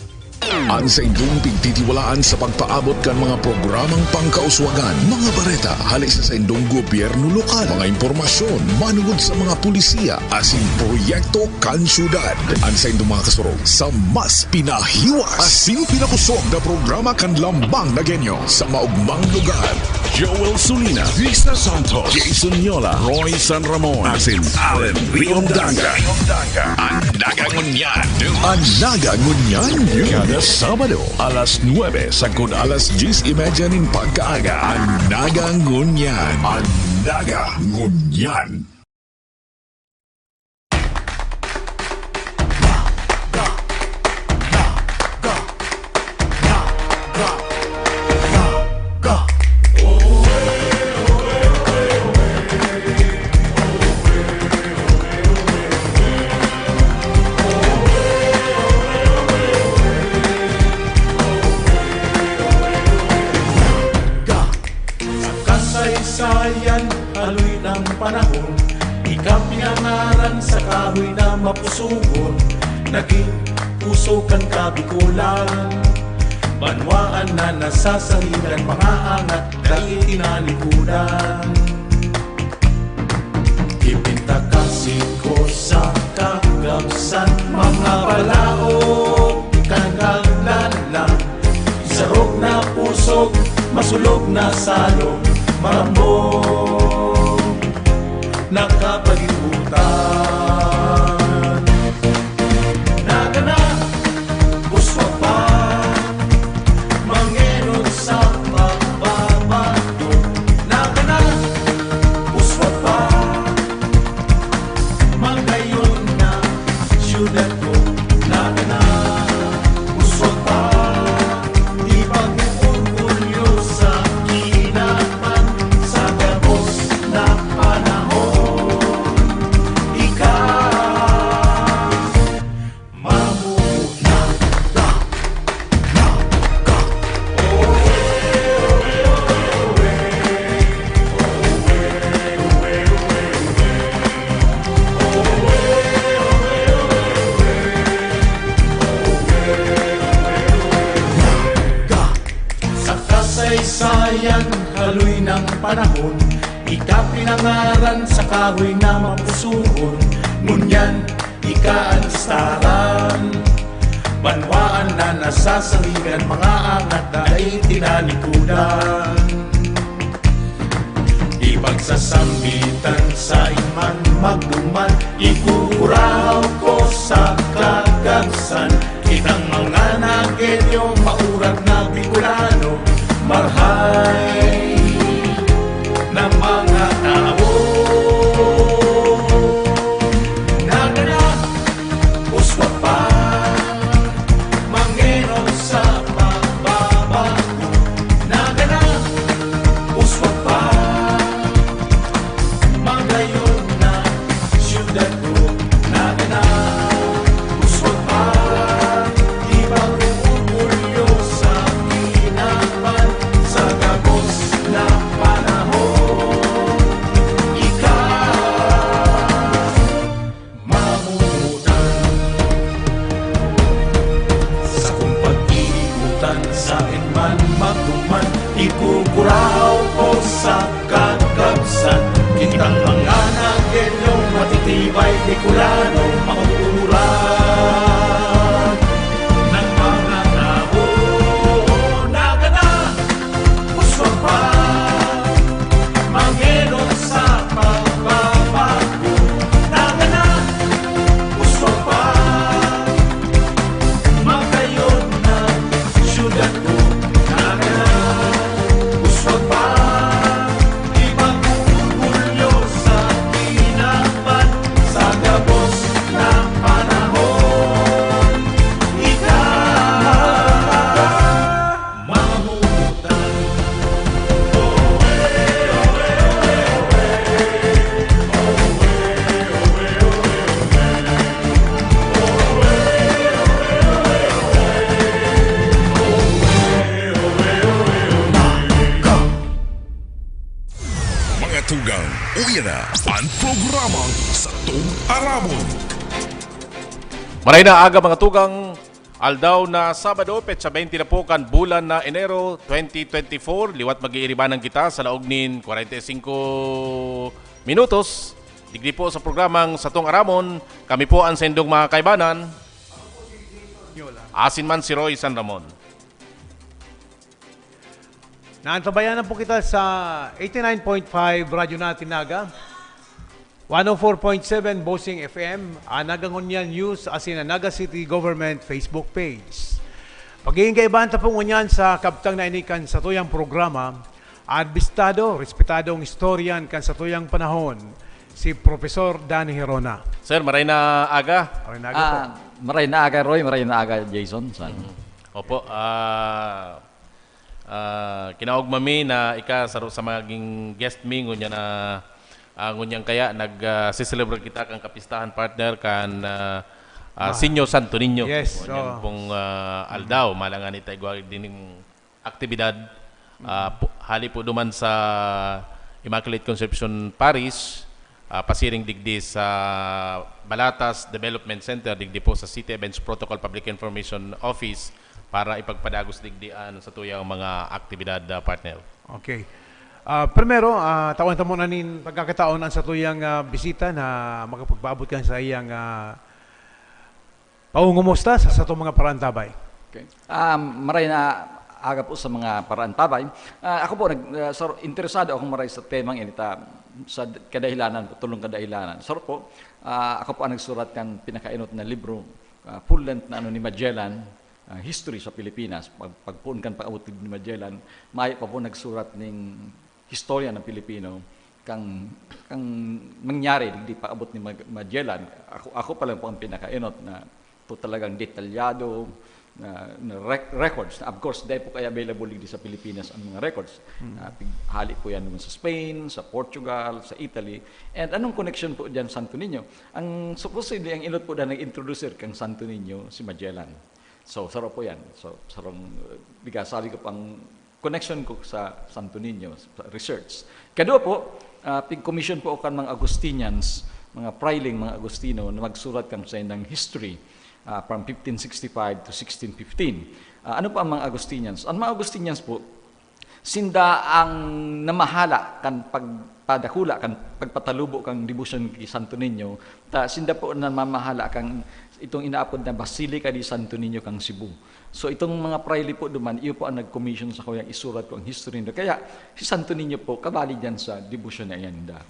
An saindong pigtitiwalaan sa pagpaabot kan mga programang pangkauswagan, mga bareta hale sa saindong gobyerno lokal, mga impormasyon manungod sa mga pulisiya asin proyekto kan syudad. An saindong mga kasurog sa mas pinahiwas asin pinakosog na programa kan Lambang na Genyo sa maugmang lugar. Joel Sulina, Risa Santos, Jason Yola, Roy San Ramon, asin Allen Riondanga. An Naga Ngunyan. An Naga Ngunyan. Kada Sabado, alas nuebe sagkod alas dyes y media nin pagkaaga. An Naga Ngunyan. An Naga Ngunyan. Sa kasaysayan, haloy ng panahon, ika pinangaran sa kahoy na mapusugon. Naging puso kan Kabikolan, banwaan na nasasaligan, mga angat dai tinalikudan. Ipintakasi ko sa kagabsan, mga balaog kan kaglalang, isarog na pusog, masulog na salog, marambong na kapalibutan. Nagana, uswa pa, mangenot sa pagbabago. Nagana, uswa pa, magayon na syudad ko. Nagana, uswa pa, ipag-orgulyo sa kinaban sa gabos na panahon. Ika, mamunaga. Sa kasaysayan, haloy ng panahon, ika pinangaran sa kahoy na mapusugon. Ngunyan, ika an istaran, banwaan na nasasaligan, mga angat na dai tinalikudan. Ipagsasambitan sa iman magduman, ikukurahaw ko sa kagabsan. Kitang mga Nagenyo, maurat na Bicolano, marhay na mga tao. Nagana, uswa pa, mangenot sa pagbabago. Nagana, uswa pa, magayon na syudad ko. Nagana, uswa pa, ibang orgulyo. Man magduman, ikukuraw ko sa kakabsan. Kitang mga nagyenyong matitibay, Bicolano, makukuran. Nang mga tao, nagana, uswag pa, mangenon sa pagbabago. Nagana, uswag pa, magkayon na syudad ko. Nagana, uswag pa, ipag-orgulyo sa kinaban sa gabos na panahon. Ika, mga butan. Mga tugang, uya na an programang Satong Aramon. Maray na aga, mga tugang. Aldaw na Sabado, petsa twenty na po kan bulan na Enero twenty twenty-four. Liwat mag-iiribanan kita sa laog nin kwarenta y singko minutos. Digdi po sa programang Satong Aramon, kami po an saindong mga kaibanan. Asin man si Roy San Ramon. Naantabayanan po kita sa eighty-nine point five Radyo Natin Naga, one oh four point seven Bossing F M, ang Naga Ngunyan News asin ang Naga City Government Facebook page. Pag-iingay ta po ngunyan sa kabtang na ini kan satuyang programa, an bistado, respetadong historian kan satuyang panahon, si Professor Danny Herona. Sir, maray na aga. Maray na aga po. Ah, maray na aga, Roy. Maray na aga, Jason. San? Opo, ah, ah, kinaog mami na ika saro sa maging guest mi, ngunyan na, ah, ngunyan kaya nag, ah, siselebrate kita kan kapistahan, partner, kan, ah, ah, Sinyo Santo Niño. Yes, Ngunyan oo. pong, ah, aldaw, malangan ita igwa din aktibidad, ah, pu- hali po duman sa Immaculate Conception Parish, ah, pasiring digdi sa Balatas Development Center, digdi po sa City Events Protocol Public Information Office para ipagpadagos digdi an satuyang mga aktibidad, ah, partner. Okay. Ah, primero, ah, tawan ta muna nin pagkakataon ang satuyang ah, bisita na makapagpaabot kan sa iyang ah, pangungumusta sa satong mga paraantabay. Okay. Um, maray na aga po sa mga paraantabay. Ah, ako po, nag, ah, sar- interesado akong maray sa temang ini ta, sa d- kadahilanan po, tulong kadahilanan. Saro po, ah, ako po ang nagsurat kan pinakainot na libro, ah, full length na ano ni Magellan, ah, History sa Pilipinas. Pag, pagpuon kan pag-abot ni Magellan, mayo pa po nagsurat ning historia ng Pilipino kang kang nangyari digdi paabot ni Mag- Magellan. Ako ako pa lang po ang pinakainot na po talagang detalyado na, na rec- records. Na, of course, dahil po kaya available digdi sa Pilipinas ang mga records. Ah, pig- hali po yan naman sa Spain, sa Portugal, sa Italy. And anong connection po dyan Santo Niño? Ang supposedly, ang inot po na nag-introducer kang Santo Niño, si Magellan. So, saro po yan. So, sarong, uh, biga, sabi ko pang connection ko sa Santo Niño, sa research. Kadua po, ah, pig-commission po ako kan mga Agustinians, mga Frailing, mga Agustino, na magsurat kan sa indang history, ah, from fifteen sixty-five to sixteen fifteen. Ah, ano po ang mga Agustinians? Ang mga Agustinians po, sinda ang namahala kan pagpadakula, kan pagpatalubo kan debosyon ki Santo Niño. Ta, sinda po namamahala kan itong inaapod na Basilica di Santo Niño kan Cebu. So, itong mga Fraile po duman, iyo po ang nag-commission sa kuyang isurat ko ang history nila. Kaya, si Santo Niño po, kabali dyan sa debosyon na iyan ninda.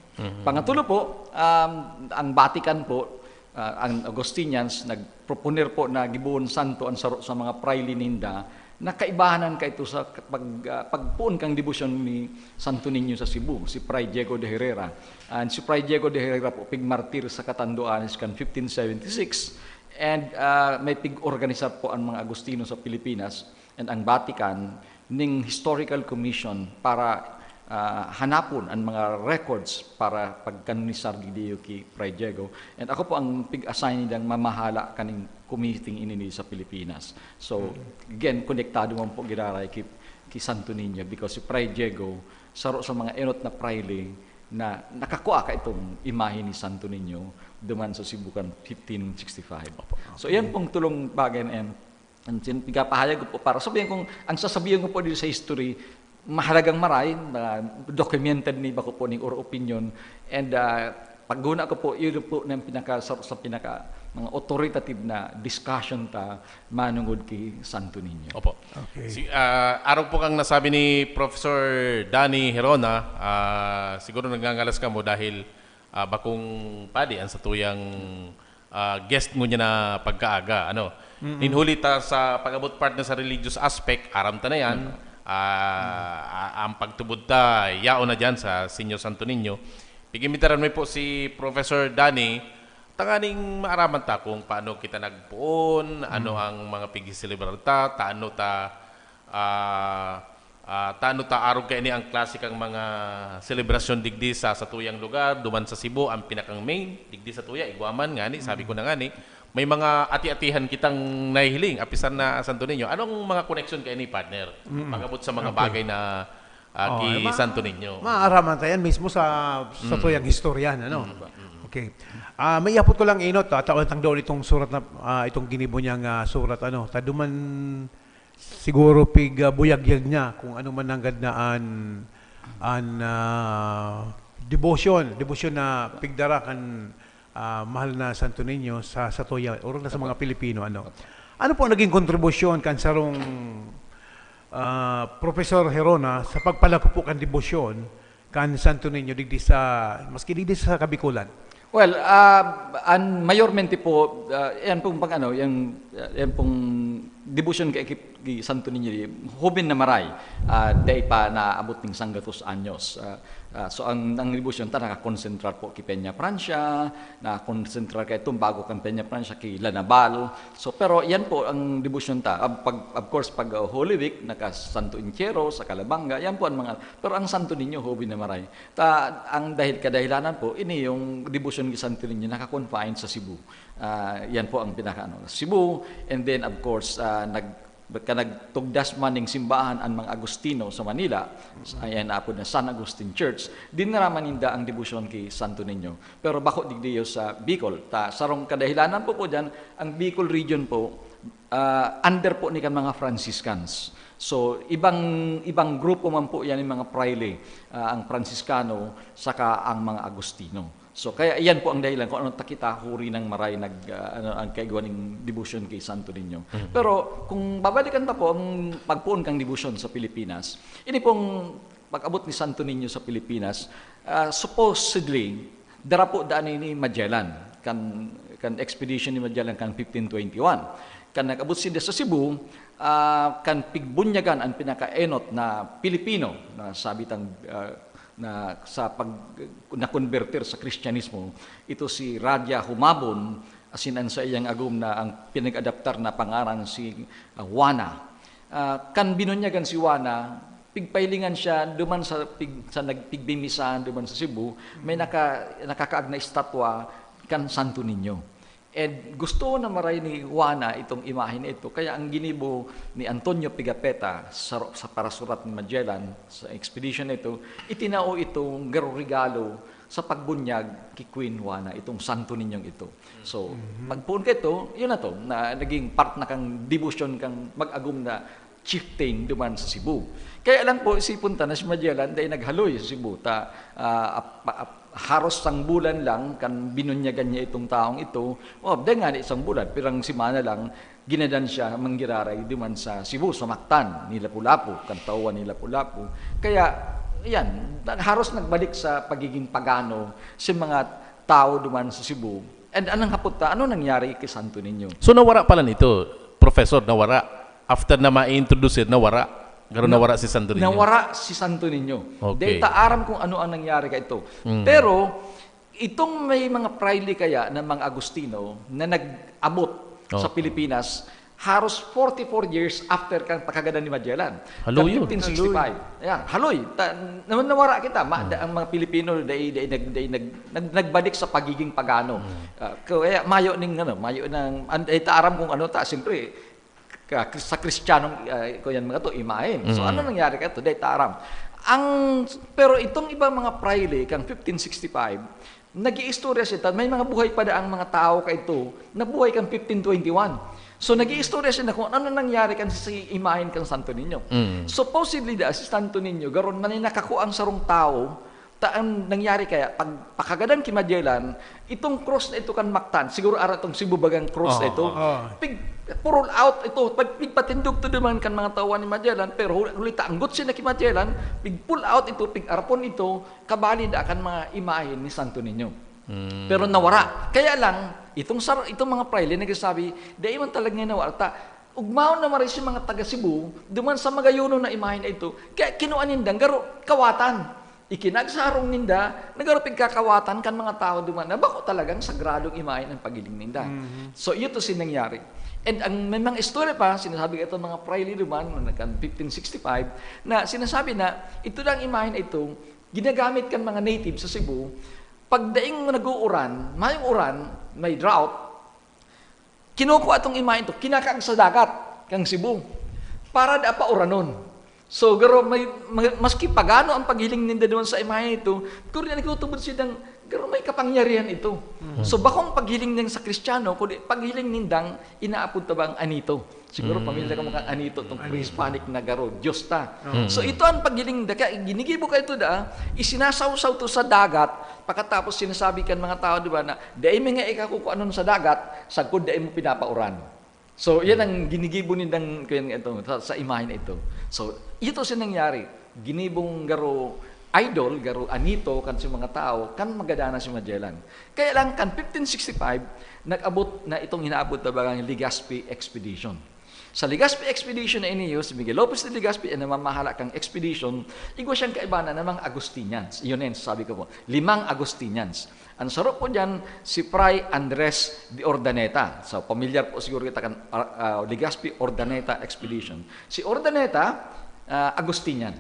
Pangatulo po, um, ang Vatican po, ah, ang Augustinians, nagproponer po na gibohon santo ang saro sa mga Fraile ninda, na kaibahan ka ito sa pag, ah, pagpoon kang debosyon ni Santo Niño sa Cebu, si Fray Diego de Herrera. And si Fray Diego de Herrera po, pigmartir sa Catanduanes kan fifteen seventy-six. And, ah, may pig-organisa po ang mga Agustino sa Pilipinas and ang Vatican ning historical commission para, ah, hanapon ang mga records para pagkanonisar digdi ki Fray Diego. And ako po ang pig-assign nindang mamahala kaning committee ini sa Pilipinas. So, again, konektado man po giraray ki, ki Santo Niño because si Fray Diego, saro sa mga enot na fraile na nakakua ka itong imahe ni Santo Niño duman sa Cebu kan fifteen sixty-five. So, yan pong tulong bagay na yan. Ang sin-, pigapahayag ko po para sabihin kung ang sasabihin ko po dito sa history, mahalagang maray, na documented ni bako po ning or opinion. And, ah, paghuna ko po, yun po ng pinaka, sa, sa pinaka mga authoritative na discussion ta manungod ki Santo Niño. Opo. Okay. Si, ah, arog po kang nasabi ni Professor Danny Herona, ah, siguro nagngangalas kamo dahil, ah, bakong padi ang satuyang, ah, guest ngunyan na pagkaaga, ano. Hinhuli ta sa pag-abot, partner, sa religious aspect, aram ta na yan. Ah, a- ang pagtubod ta, yaon na dyan sa Señor Santo Niño. Pag-imbitaran mo po si Professor Danny, tanganing maaraman ta kung paano kita nagpoon, ano ang mga pigsiselebrar ta, taano ta, ah, ah, taano ta arog kaini ang klase kang mga selebrasyon digdi sa satuyang lugar, duman sa Cebu, ang pinakang main, digdi sa tuya, igwa man ngani, sabi ko na ngani, may mga ati-atihan kitang nahihiling, apisan na Santo Niño. Anong mga koneksyon kaini, partner? Pag-abot sa mga Okay. bagay na ah, Oh, ki eh, ma- Santo Niño. Maaraman tayo yan mismo sa, sa tuyang historian, ano? Okay. Ah, may ihapot ko lang, Enot, ah, taon tang doon itong surat na, ah, itong ginibo niyang, ah, surat, ano, taduman siguro pig, ah, buyagyag niya kung ano man nanggad na an, an, ah, devotion, devotion na pigdara kan, ah, mahal na Santo Niño sa, sa tuya, or na sa mga Pilipino, ano. Ano po ang naging kontribusyon kan sarong, ah, Professor Herona sa pagpalako po kan debosyon kan Santo Niño digdi sa, maski digdi sa Kabikulan? Well, ah, an mayormente po, ah, yan pong pag ano, yan, yan pong devotion kay, kay Santo Niño, hoben na maray, ah, dai pa naabot ning sanggatos anyos. Ah, ah, so ang, ang devotion ta nakakonsentra po ki Peña Francia, nakakonsentra kay itong bago kan Peña Francia, ki La Naval. So pero yan po ang devotion ta. Ah, pag, of course, pag, ah, Holy Week, naka Santo Entierro, sa Calabanga, yan po ang mga, pero ang Santo Niño, hoben na maray. Ta, ang dahil, kadahilanan po, ini yung debosyon ni Santo Niño naka-confine sa Cebu. Ah, yan po ang pinaka, ano, Cebu. And then, of course, ah, nag, ka nagtugdas man ning simbahan ang mga Agustino sa Manila, sa, ayan, apod na San Agustin Church, dinara man ninda ang debosyon ki Santo Niño. Pero bako digdi sa Bicol. Ta, sarong kadahilanan po po dyan, ang Bicol region po, ah, under po ni kan mga Franciscans. So, ibang, ibang grupo man po yan, yung mga praile, ah, ang Franciscano, saka ang mga Agustino. So, kaya yan po ang dahilan kung ano ta kita huri ng maray nag, ah, ano, ang kaigwa ning debosyon kay Santo Niño. Pero kung babalikan ta po ang pagpoon kang debosyon sa Pilipinas, ini pong pag-abot ni Santo Niño sa Pilipinas, ah, supposedly, dara po daan ni Magellan, kan, kan expedition ni Magellan kan fifteen twenty-one. Kan nag-abot sinda sa Cebu, ah, kan pigbunyagan ang pinakaenot na Pilipino na sabi tang, ah, na sa pag, na-convertir sa Kristyanismo, ito si Raja Humabon, asin ang saiyang agom na ang pinag-adaptar na pangaran si, ah, Juana. Ah, kan binunyagan si Juana, pigpahilingan siya duman sa pig-, sa nagpigbimisahan duman sa Cebu, may naka-, nakakaag na estatwa kan Santo Niño. And gusto na maray ni Juana itong imahe na ito, kaya ang ginibo ni Antonio Pigafetta sa, sa parasurat ni Magellan sa expedition na ito, itinao itong garo regalo sa pagbunyag ki Queen Juana, itong Santo Niñong ito. So, pagpoon ka ito, yun na to, na naging part na kang debosyon kang mag-agom na chieftain duman sa Cebu. Kaya lang po, isipon ta na si Magellan, dai naghaloy sa Cebu. Ta, ah, ap-, ap-, haros sang bulan lang kan binunyagan niya itong taong ito. Oh, dai nga isang bulan, pirang semana lang, ginadan siya manggiraray duman sa Cebu, sa Mactan, ni Lapu-Lapu, kan tauhan ni Lapu-Lapu. Kaya, yan, nag-, haros nagbalik sa pagiging pagano si mga tao duman sa Cebu. And anong hapot ta, ano nangyari kay Santo Niño? So nawara pala nito, Professor, nawara. After na ma-introduce, nawara. Garo nawara si Santo Niño. Nawara si Santo Niño. Okay. Dahil ta aram kung ano ang nangyari ka ito. Mm. Pero itong may mga praile kaya ng mga Agustino na nag-abot sa Oo. Pilipinas, haros forty-four years after kan pagkagadan ni Magellan. Haloy Kan yun. fifteen sixty-five. Yan, haloy. Ta, naman nawara kita. Ma, da, ang mga Pilipino, dai, dai, nag, dai, nag, nag, nagbalik sa pagiging pagano. Ah, kaya mayo ning, ano, mayo nang, an, eh, ta aram kung ano ta, siyempre, ka, sa Kristiyanong, ah, ko yan mga to, imahe. So, ano nangyari ka to? Dai ta aram. Ang, pero itong ibang mga praile, kang fifteen sixty-five, nag-iistorya sila, may mga buhay pa daang mga tao ka ito, na buhay kang fifteen twenty-one. So, nag-iistorya sinda kung ano nangyari kan si imahen kan Santo Niño. Mm. Supposedly, da, si Santo Niño, garo na nakakua ang sarong tawo, ta ang nangyari kaya, pag pakagadan ki Magellan, itong cross na ito kan Mactan, siguro ara itong Cebu bagang cross na Oo, ito, oo. pig, purol out ito, pag, pigpatindog to duman kan mga tawo ni Magellan, pero huli, huli ta anggot sinda ki Magellan, pig-pull out ito, pig-arapon ito, kabali da kan mga imahen ni Santo Niño. Mm. Pero nawara. Kaya lang, itong sar-, itong mga prayle nagsasabi, "Dai man talaga nawara ta." Ugmaon na maray si mga taga Cebu, duman sa magayuno na imahen na ito, kaya kinua nindang garo, kawatan. Ikinag sa harong ninda, na garo pigkakawatan kan mga tawo duman na bako talagang sagradong imahen ang paghiling ninda. Mhm. So, iyo to si nangyari. And ang may mga istorya pa, sinasabi ka itong mga prayle duman, na kan fifteen sixty-five, na sinasabi na ito na ang imahen na ito, ginagamit kan mga native sa Cebu, pag daing nag-uuran, mayong uran, may drought, kinukua itong imahen to, kinakaag sa dagat, kang Cebu, para da pauranon. So, garo may, ma-, maski pagano ang paghiling ninda duman sa imahen ito, kung nagtutubod silang, garo may kapangyarihan ito. Mhm. So, bakong paghiling niyang sa Kristiyano, kundi paghiling nindang inaapod ta bang anito. Siguro Mm. pamilyar kamo kan anito, tong Anito. pre-Hispanic na garo, Diyos ta. Oo. So, Mm. ito ang paghiling da, kaya ginigibo ka ito da, isinasawsaw to sa dagat, pagkatapos sinasabi kan mga tao, di ba, na, "Dai mi nga ikakukuanon sa dagat, sagkod dai mo pinapauran." So, yan ang ginigibo nindang, kuyan nga ito, sa, sa imahe na ito. So, ito si nangyari. Ginibong garo idol, garo anito, kan si mga tao, kan magada na si Magellan. Kaya lang, kan fifteen sixty-five, nag-abot na itong inaabot na bagang Legazpi Expedition. Sa Legazpi Expedition na ini, si Miguel Lopez de Legazpi ang namamahala kang expedition, igwa siyang kaibanan na mga Agustinians. Iyon na yun, sabi ko po, limang Agustinians. Ang saro po dyan, si Fray Andres de Urdaneta. So, pamilyar po siguro kita kan, ah, ah, Legazpi Urdaneta Expedition. Si Urdaneta, ah, Agustinian.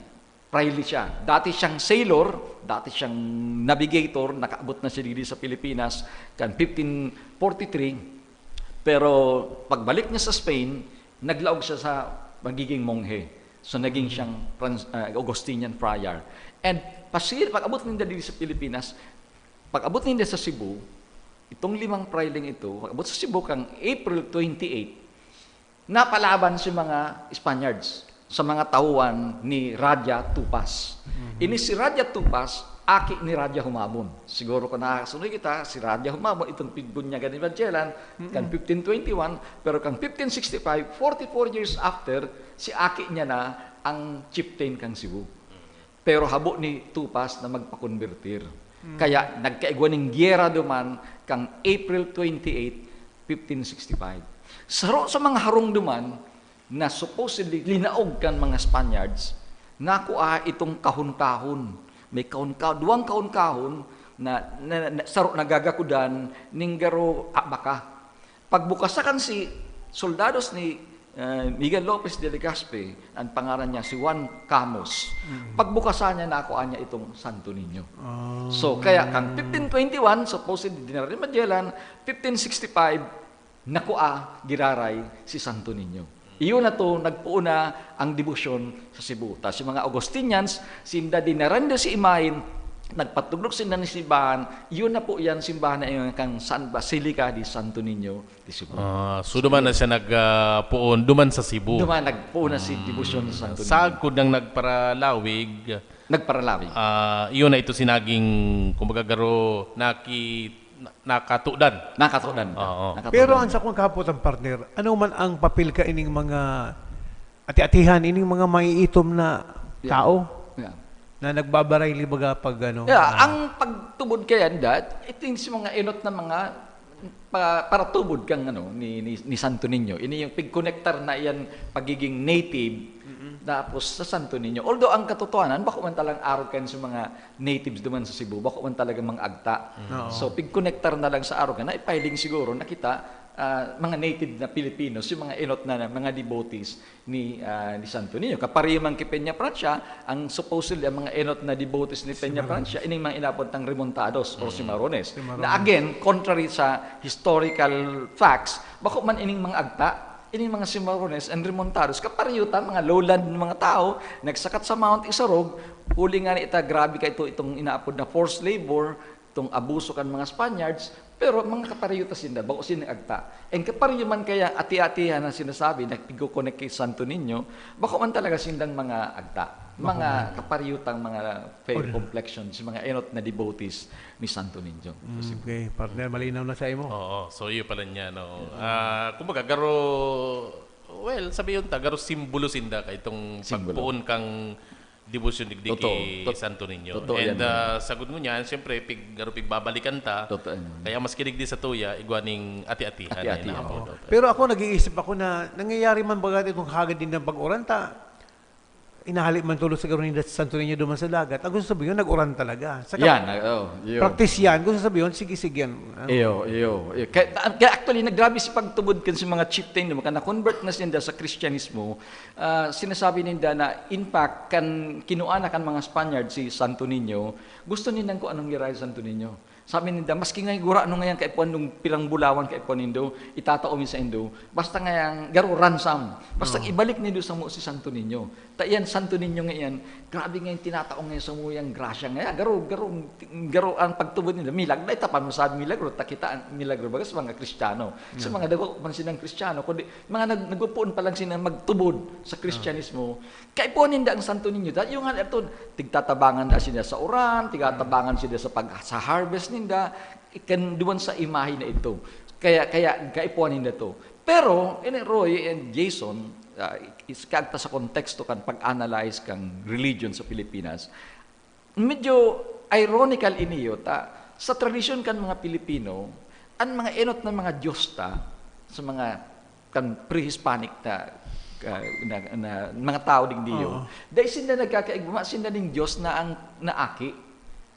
Fraile siya. Dati siyang sailor, dati siyang navigator, nakaabot na siya dito sa Pilipinas kan fifteen forty-three. Pero pagbalik niya sa Spain, naglaog siya sa magiging monghe. So, naging siyang Franz-, ah, Augustinian friar. And pasi-, pag-abot ninda dito sa Pilipinas, pag-abot ninda sa Cebu, itong limang frailing ito, pag-abot sa Cebu kang April twenty-eight, napalaban si mga Spaniards sa mga tauhan ni Raja Tupas. Mhm. Ini si Raja Tupas, aki ni Raja Humabon. Siguro kung nakakasunod kita, si Raja Humabon, itong pigbunyagan ni Magellan, Mm-mm. kan fifteen twenty-one, pero kan fifteen sixty-five, forty-four years after, si aki niya na ang chieftain kan Cebu. Pero habo ni Tupas na magpakonbertir. Mm. Kaya nagkaigwa ning giyera duman kang April twenty-eight, fifteen sixty-five. Saro sa mga harong duman na supposedly linaog kan mga Spaniards, nakua itong kahon-kahon. May kahon-kahon, duwang kahon-kahon na, na, na, saro nagagakudan ning garo abaka. Pagbukasa kan si soldados ni, eh, Miguel Lopez de Legazpi, ang pangaran niya si Juan Camus. Mm. Pagbukasa niya, nakuha niya itong Santo Niño. Ah. So, kaya kan fifteen twenty-one, supposedly, dinara ni Magellan, fifteen sixty-five, nakua, giraray si Santo Niño. Iyo na to, nagpoon na ang debosyon sa Cebu. Ta si mga Augustinians, sinda dinara nindo si imahen, nagpatugdok sinda ni simbahan, iyo na po yan, simbahan na iyon kang San Basilica de Santo Niño de Cebu. Ah, so duman na siya nag, ah, poon, duman sa Cebu. Duman, nagpoon na si Ah, debosyon sa Santo Niño. Sagkod nang nagparalawig, Nagparalawig. ah, iyon na ito sinaging, kumbaga, garo, naki-, na-, nakatudan. Nakatudan. Oo. Nakatudan. Pero ang sakong kahapon, partner, ano man ang papel ka ining mga ati-atihan, ining mga maiitom na Yeah. tao Yeah. na nagbabaray, libaga, pag ano, Yeah, ah, ang pagtubod kaya that, it means mga enot na mga pa-, paratubod kang ano, ni, ni, ni Santo Niño. Ini yung pigkonektar na yan pagiging native, Mm-mm. tapos sa Santo Niño. Although ang katotohanan, bako man talang arog kan sa mga natives duman sa Cebu, bako man talaga mga agta. Mm. Oo. So, pigkonektar na lang sa arog na, ipahiling siguro na kita, ah, mga native na Pilipino, si mga enot na, na mga devotees ni, ah, ni Santo Niño. Kapareho man ki Peña Francia, ang supposedly, ang mga enot na devotees ni Peña Cimarrones. Francia, ining mga inapod tang remontados or Mm. Cimarrones. Cimarrones. Na again, contrary sa historical facts, bako man ining mga agta, ining mga Cimarrones and remontados, kapareho ta, mga lowland mga tao, nagsakat sa Mount Isarog, huli nga ni ita, grabe ka ito, itong inaapod na forced labor, itong abuso kan mga Spaniards, Pero mga kapariyuta sinda, bako sinda agta. Ang kapariyo man kaya ati-atihan na sinasabi na pigko-connect kay Santo Niño, bako man talaga sindang mga agta. Bako Mga man. kapariyutang mga fair Or- complexion, si mga enot na devotees ni Santo Niño. Mm, okay, partner, malinaw na sa imo. Oo, so iyo pala niya, no? Ah, kumbaga, garo, well, sabi yun ta, garo simbolo sinda ka itong Simbolo. pagpoon kang debosyon digdi Totoo. ki Tot-, Santo Niño. totoo And yan, ah, sagod mo niyan, siyempre, pig, garo pigbabalikan ta, Totoo yan. kaya mas kinig di sa tuya, igwa ning ati-atihan na Ati-atihan. inaapod. Oo. Pero ako, nag-iisip ako na nangyayari man baga itong hagad din ng pag-uran ta, inahali man tulos sa garo ninda si Santo Niño duman sa dagat. Ang gusto sabihin, nag-uran talaga. Sa kap- Yan, ah, oh, yun. Practice yan. Gusto sabihin, sige, sige yan. Ano? Iyo, iyo, iyo. Kaya, kaya actually, naggrabe si pagtubod kan si mga chieftain, no? Kaya na-convert na sinda sa Kristyanismo. Ah, sinasabi ninda na, in fact, kan kinua na kan mga Spaniard si Santo Niño, gusto nindang kung anong giraray Santo Niño. Sabi ninda, "Maski nga gurano ngayon kaipuhan nung pirang bulawan kaipuhan nindo, itatao mi sa indo, basta ngayang garo ransom, basta Oo. ibalik nindo samo si Santo Niño." Ta iyan, Santo Niño nga iyan, grabe nga yung tinatao ngayon sa muyang grasya nga, garo, garo, garo ang pagtubod nila. Milagro, ita pa masabi milagro, ta kita ang milagro baga sa mga Kristiyano. Sa Yeah. mga dago man silang Kristiyano, kundi mga nag-, nagpupuon pa lang sila magtubod sa Kristyanismo. Kaipuhan ninda ang Santo Niño. Dahil yung nga ito, tigtatabangan na sila sa uran, tigatabangan sila sa pag-, sa harvest ninda, ikan duman sa imahe na ito. Kaya, kaya kaipuhan ninda to. Pero, ini Roy and Jason, ah, is, kagta sa konteksto kan pag-analyze kan religion sa Pilipinas, medyo ironical ini, ta sa tradisyon kan mga Pilipino, an mga enot na mga diyos ta, sa mga kan pre-Hispanic na, ah, na, na mga tawo digdiyo, Oo. dai sinda nagkakaigwa, sinda ning diyos na ang, na aki.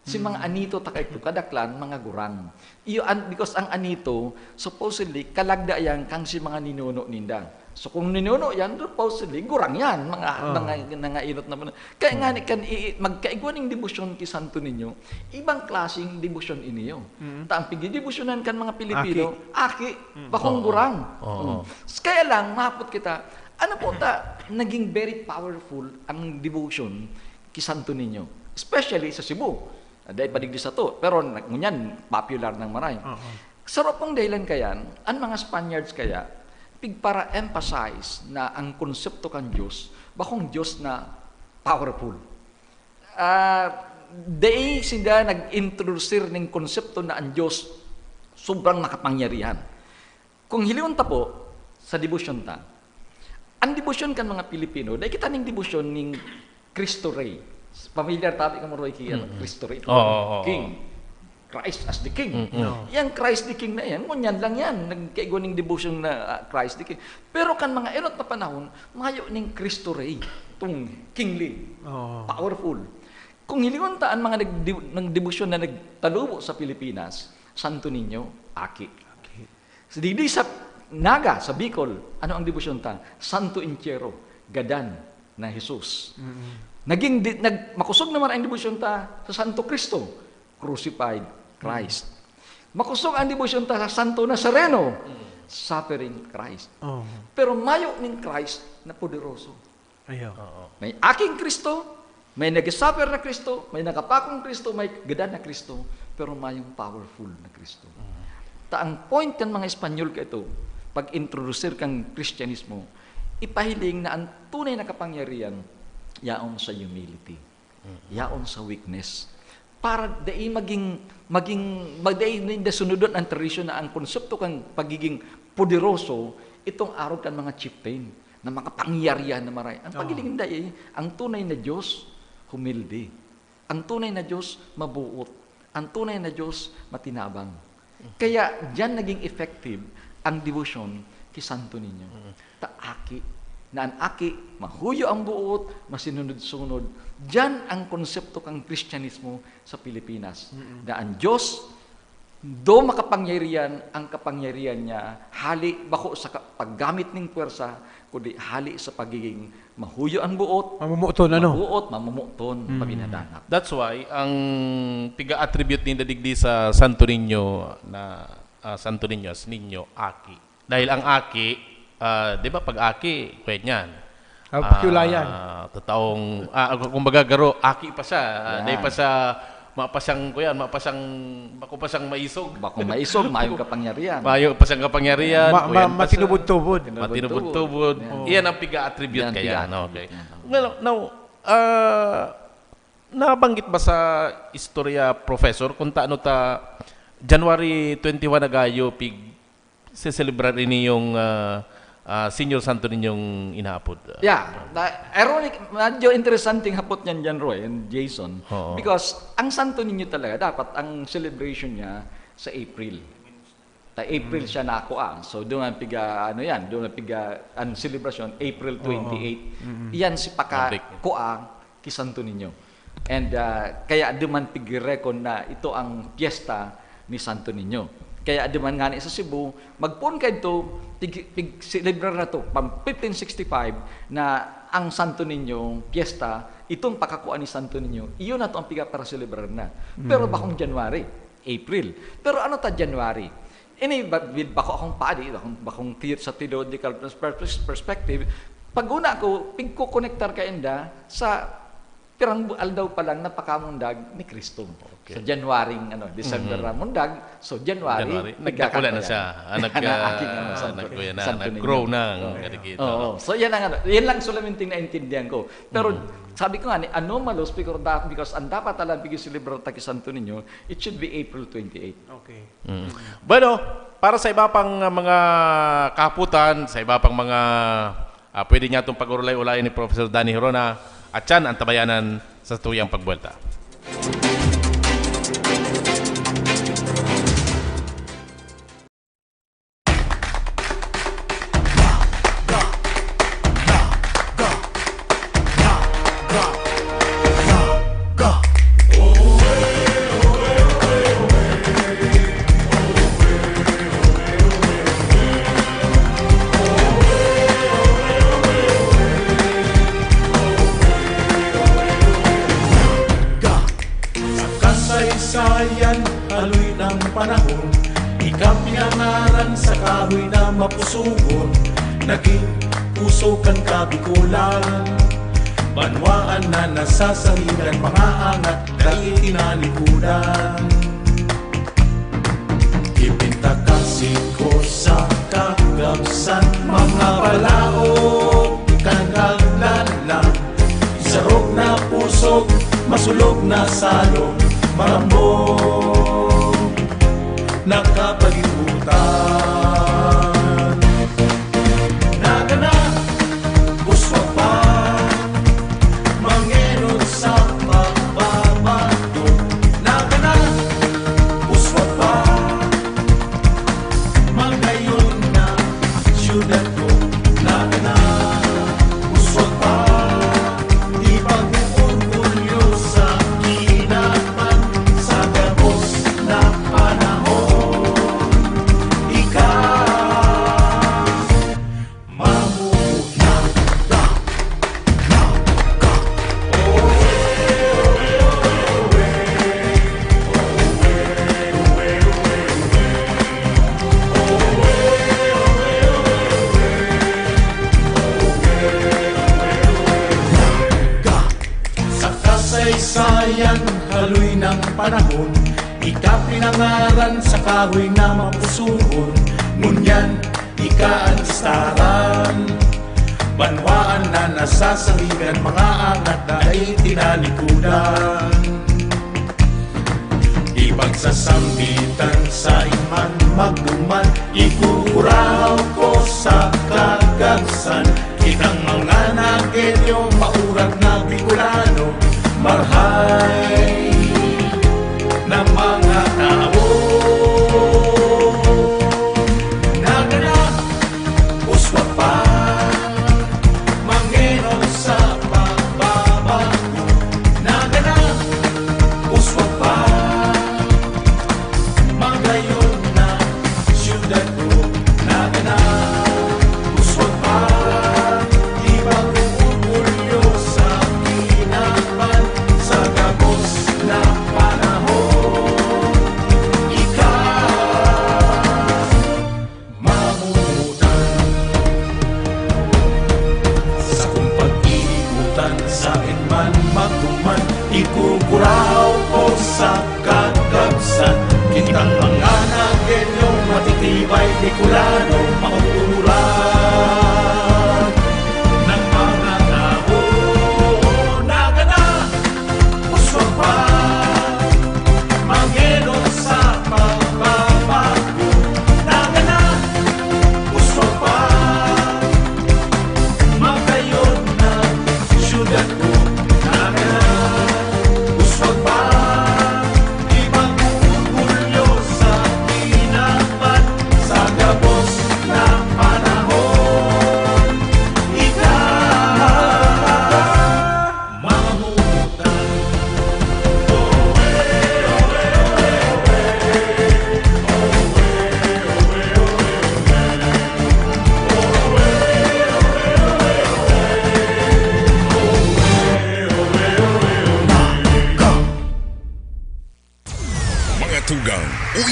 Si mga Mm. anito ta kaito, kadaklan, mga gurang. Iyo, an-, because ang anito, supposedly, kalagda yan kan si mga ninuno ninda. So, kung ninuno yan, supposedly, gurang yan, mga, Ah. mga, mga enot na mga. Kaya nga, Hmm. ni kan i-, magkaigwa ning debosyon ki Santo Niño, ibang klaseng debosyon iniyo. Mm. Ta ang pigdedebosyonan kan mga Pilipino, aki, Aki. Mm. bakong Oo. gurang. Oo. Mm. S-, kaya lang, mahapot kita, ano po ta, naging very powerful ang devotion ki Santo Niño, especially sa Cebu. Ah, dai pa digdi sato, pero na-, ngunyan, popular nang maray. Oo. Saro pong dahilan kayan, an mga Spaniards kaya, pigpara-emphasize na ang konsepto kan Diyos, bakong Diyos na powerful. Ah, dai sinda nag-introduce ning konsepto na ang Diyos sobrang makapangyarihan. Kung hilingon ta po sa debosyon ta, ang debosyon kan mga Pilipino, dai kita ning debosyon ning Cristo Rey. Pamilyar tabi kamo, Roy, ki, ano, Mm-mm. Cristo Rey. Oo, oo, oo. King. Christ as the King. Mm-mm. No. Yang Christ the King na yan, ngunyan lang yan. Nagkaigwa ning debosyon na, ah, Christ the King. Pero kan mga enot na panahon, mayo ning Cristo Rey, itong kingly, Oo. powerful. Kung hilingon ta ang mga nagdi-, nagdebosyon na nagtalubo sa Pilipinas, Santo Niño, aki. Aki. Sa digdi sa Naga, sa Bicol, ano ang debosyon ta? Santo Entierro, gadan na Jesus. Mm-mm. Naging di-, nag-, makosog naman ang debosyon ta sa Santo Cristo, crucified Christ. Mm. Makosog ang debosyon ta sa Santo Nazareno, Mm. suffering Christ. Oh. Pero mayo ning Christ na poderoso. Ayaw. Oo. May aking Cristo, may nag-suffer na Cristo, may nakapakong Cristo, may gadan na Cristo, pero mayong powerful na Cristo. Mm. Ta ang point kan mga Espanyol kaito, pag-introducir kan Kristyanismo, ipahiling na ang tunay na kapangyarihan yaon sa humility, Mm. yaon sa weakness. Para dai maging, maging, mag-, dai ninda sunodon ang tradisyon na ang konsepto kan pagiging poderoso, itong arog kan mga chieftain na makapangyarihan na maray. Ang Oo. paghiling dai, ang tunay na Diyos, humilde. Ang tunay na Diyos, mabuot. Ang tunay na Diyos, matinabang. Mhm. Kaya diyan naging effective ang debosyon ki Santo Niño. Mhm. Ta aki, na an aki, mahuyo ang buot, masinunod-sunod. Diyan ang konsepto kan Kristyanismo sa Pilipinas. Mhm. Na ang Diyos, do makapangyarihan, ang kapangyarihan niya hali bako sa ka-, paggamit ning puwersa, kundi hali sa pagiging mahuyo ang buot, Mamumoton, ano? mabuot, mamumoton, Mm. pabinadanak. That's why ang piga-attribute ninda digdi sa Santo Niño na, ah, Santo Niño as Niño, aki. Dahil ang aki, ah, di ba, pag aki, kaya niyan. Ah, pakiulayan. Ah, totoong, ah, kumbaga, garo, aki pa siya. Ah, Yan. dahil pa siya Mapasang ko yan, mapasang, bako pasang maisog. Bakong maisog, mayong kapangyarihan. Mayo pasang kapangyarihan. Ma- kuyan ma- pa sa- matinubod-tubod. Tinubod-tubod. Matinubod-tubod. Yan. Iyan ang piga-attribute Yan, kaya. piga-attribute. No, okay. Yan. Well, now, ah, nabanggit ba sa istorya, Professor, kung taano ta January twenty-one na gayo pig seselebrar ini yung ah, ah, Senior Santo Niñong inaapod? Yeah, na, ironic, medyo interesanting hapot niyan dyan, Roy and Jason. Oo. Because ang Santo Niño talaga, dapat ang celebration niya sa April. Ta April siya nakuha. So, doon ang piga, ano yan, doon ang piga, ang celebration, April twenty-eight. Yan si paka Matik. kuha ki Santo Niño. And ah, kaya duman pig-reckon na ito ang piyesta ni Santo Niño. Kaya duman ngani sa Cebu, magpoon kaidto, pig- pig-celebrar na to, pang fifteen sixty-five, na ang Santo Niño piyesta, itong pakakuha ni Santo Niño, iyon na to ang piga-para-celebrar na. Pero bakong January, April. Pero ano ta January? Ini ba- with bako akong padi, bakong, bakong the- sa theological pers- pers- perspective, pag una ko, pigkukonektar ka inda sa pirang bu- aldaw pa lang napakamundag ni Cristo. Sa January, ano, December na mundag, so January, January. nagdakal Nagdakula pa na yan. siya. Ah, nag, Na ah, aking, ano, Santo- nagkuya na, Santo nag-grow Niño. na ang Oo. kadikit, Oo. ano. So, yan ang ano. Yan lang solamente na intindihan ko. Pero sabi ko nga, ni, anomalous because, da, because ang dapat talaga pig-celebrar ta ki Santo Niño, it should be April twenty-eight. Okay. Mm. Bueno, para sa iba pang uh, mga kahaputan, sa iba pang mga uh, pwede niya itong pag-urulay-ulayan ni Professor Danny Hirona, at yan ang tabayanan sa tuyang pagbuelta. Sa kasaysayan, haloy ng panahon, ika pinangaran sa kahoy na mapusugon. Naging puso kan Kabikolan, banwaan na nasasangigan, mga angat dai tinalikudan. Ipintakasi ko sa kagabsan, mga balaog, kagaglan lang. Sarog na pusog, masulog na salog, marambog, nakapalibutan. Nagana, uswag pa, mangenot sa pagbabago. Nagana, uswag pa, magayon na syudad ko. Nagana, uswag pa, ipag-orgulyo sa kinaban sa gabos na panahon. Ika, mamugot na. Sa kasaysayan, haloy ng panahon, ika pinangaran sa kahoy na mapusugon. Ngunyan, ika an istaran, banwaan na nasasangigan, mga angat na dai tinalikudan. Ipagsasambitan sa iman magduman, ikukurahaw ko sa kagabsan. Kitang mga Nagueño, maurat na Bicolano, marhay na mga tao. Nagana, uswag pa, mangenot sa pagbabago. Nagana, uswag pa, magayon na syudad ko. Nagana, uswag pa, ibang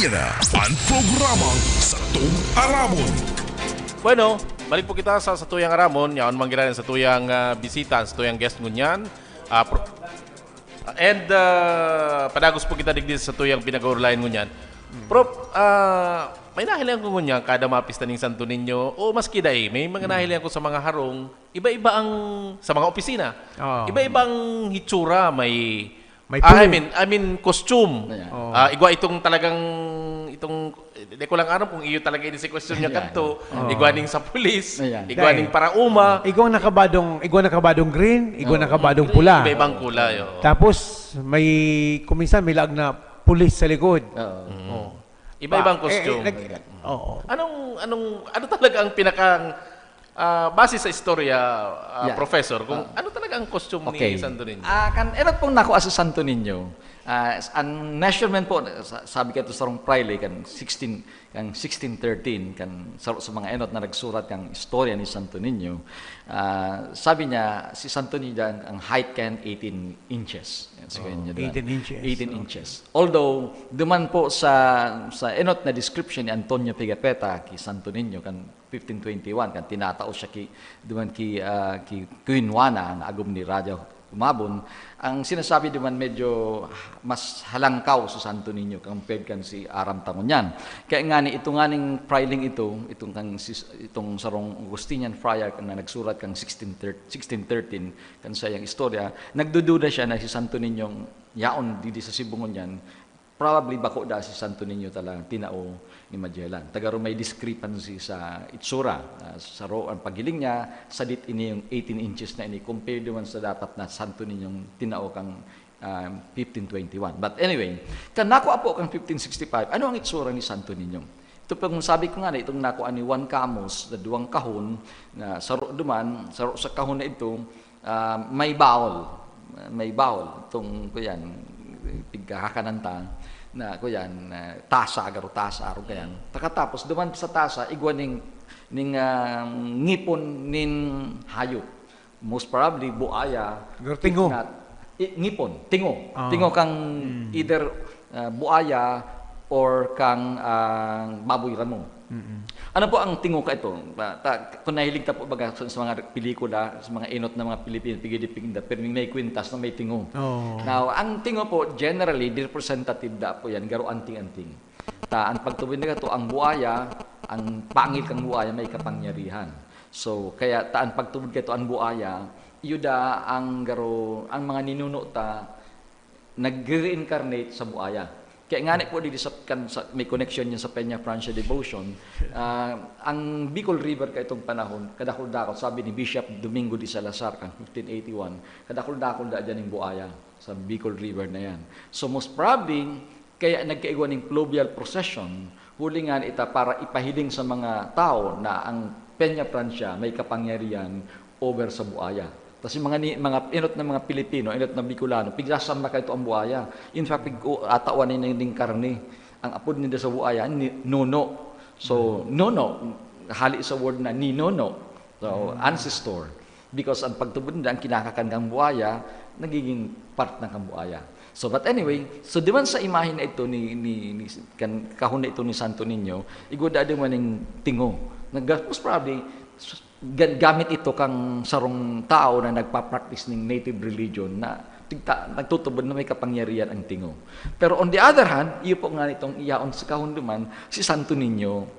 An programang Satong Aramon. Bueno, balik po kita sa Satuyang Aramon. Yaon man girayan sa tuyang, ah, bisita, sa tuyang guest ngunyan. Ah, pro-, and, ah, padagos po kita digdi sa tuyang pinag-uurlayan ngunyan. Prof, ah, may nahiling ko ngunyan kada mga pista ning Santo Niño, o maski dai, may mga nahiling ko sa mga harong, iba-iba ang, sa mga opisina. Oo. Iba-ibang hitsura, may May Ah, I pulis. mean, I mean, costume. Ayan. Oo. Ah, igwa itong talagang, itong, di ko lang aram kung iyo talaga ini si question niya Ayan. kanto. Oo. Igwa ning sa pulis, Ayan. igwa Dai. ning parauma. Igwang nakabadong, igwang nakabadong green, igwang Oo. nakabadong Green, pula. Iba-ibang kulay, oo. Tapos, may, kuminsan may laag na pulis sa likod. Oo. Mm. Oo. Iba-ibang Pa-, eh, costume. nag-, oo. Anong, anong, ano talaga ang pinakang, ah, base sa istorya, ah, Yeah. Professor, kung Ah. ano talaga ang costume ni Okay. Santo Niño? Ah, kan enot pong nakua si Santo Niño, ah, s-, an measurement po, sa-, sabi kato sarong fraile, kan sixteen, kan sixteen thirteen, kan saro sa mga enot na nagsurat kan istorya ni Santo Niño, ah, sabi niya, si Santo Niño, ang, ang height kan eighteen inches. Yan, si Oh. Kuya Niño, di ba? Eighteen inches. Eighteen Oh. inches. Although, duman po sa, sa enot na description ni Antonio Pigafetta ki Santo Niño, kan fifteen twenty-one, kan tinatao siya ki, duman ki, ah, ki Queen Juana, na agom ni Raja Tumabon. Ang sinasabi duman, medyo mas halangkaw si Santo Niño compared kan si aram ta ngunyan. Kaya ngani, ito nganing frailing ito, itong kang sis-, itong sarong Augustinian friar na nagsurat kang sixteen thirteen, sixteen thirteen, kan sayang istorya, nagdududa siya na si Santo Niño yaon digdi sa Cebu ngunyan, probably bako daa si Santo Niño talaga tinao ni Magellan. Ta garo may discrepancy sa itsura. Ah, saro ang paghiling niya, sadit ini yung eighteen inches na ini, compared naman sa dapat na Santo Niño tinao kang, ah, fifteen twenty-one. But anyway, kan nakua po kang fifteen sixty-five, ano ang itsura ni Santo Niño? Ito pong sabi ko nga na itong nakua ni Juan Camus na duwang kahon na saro duman, saro sa kahon na ito, ah, may baol. May baol. Itong, kuyan, pigkakakanan ta na, kuyan, ah, tasa, garo tasa, arog kayan. Pakatapos, duman sa tasa, igwa ning, ning, ah, ngipon nin hayop. Most probably, buaya, Garo tingo. if not, i-, ngipon, tingo. Ah. Tingo kang Mm. either, ah, buaya or kang, ah, baboy ramo. Mm-mm. Ano po ang tingo ka ito? Ta-, ta-, kung nahilig ta po baga sa, sa mga pelikula, sa mga enot na mga Pilipino, pigidipigda, pero may kwintas na may tingo. Oo. Now, ang tingo po, generally, representative da po yan, garo anting-anting. Ta, ang pagtubod na to, ang buaya, ang pangil kang buaya, may kapangyarihan. So, kaya ta, ang pagtubod kato, ang buaya, iyo da ang garo, ang mga ninuno ta, nagre-reincarnate sa buaya. Kaya ngani po, didi sa, kan, sa, may connection yan sa Peña Francia devotion. Ah, ang Bicol River kaitong panahon, kadakul-dakul, sabi ni Bishop Domingo de Salazar, kan fifteen eighty-one, kadakul-dakul da dyan yung buaya sa Bicol River na yan. So, most probably, kaya nagkaigwa ning fluvial procession, huli nga ita para ipahiling sa mga tao na ang Peña Francia may kapangyarihan over sa buaya. Tas yung mga ni, mga enot na mga Pilipino, enot na Bicolano, pigrasam na kaito ang buaya. In fact, pig, o, atawan ni ning karne. Ang apod ninda sa buaya, ni, nono. So, nono, hali sa word na ninono. So, ancestor. Because ang pagtubod nila, ang kinakakan kang buaya, nagiging part na kang buaya. So, but anyway, so, di man sa imahe na ito ni, ni, ni, kan, kahon na ito ni Santo Niño, igwa da di man ning tingo. Nag-, most probably, s-, ga-, gamit ito kang sarong tao na nagpa-practice ning native religion na tigta-, nagtutubod na may kapangyarihan ang tingo. Pero on the other hand, iyo po nga nitong iyaon sa kahon duman, si Santo Niño,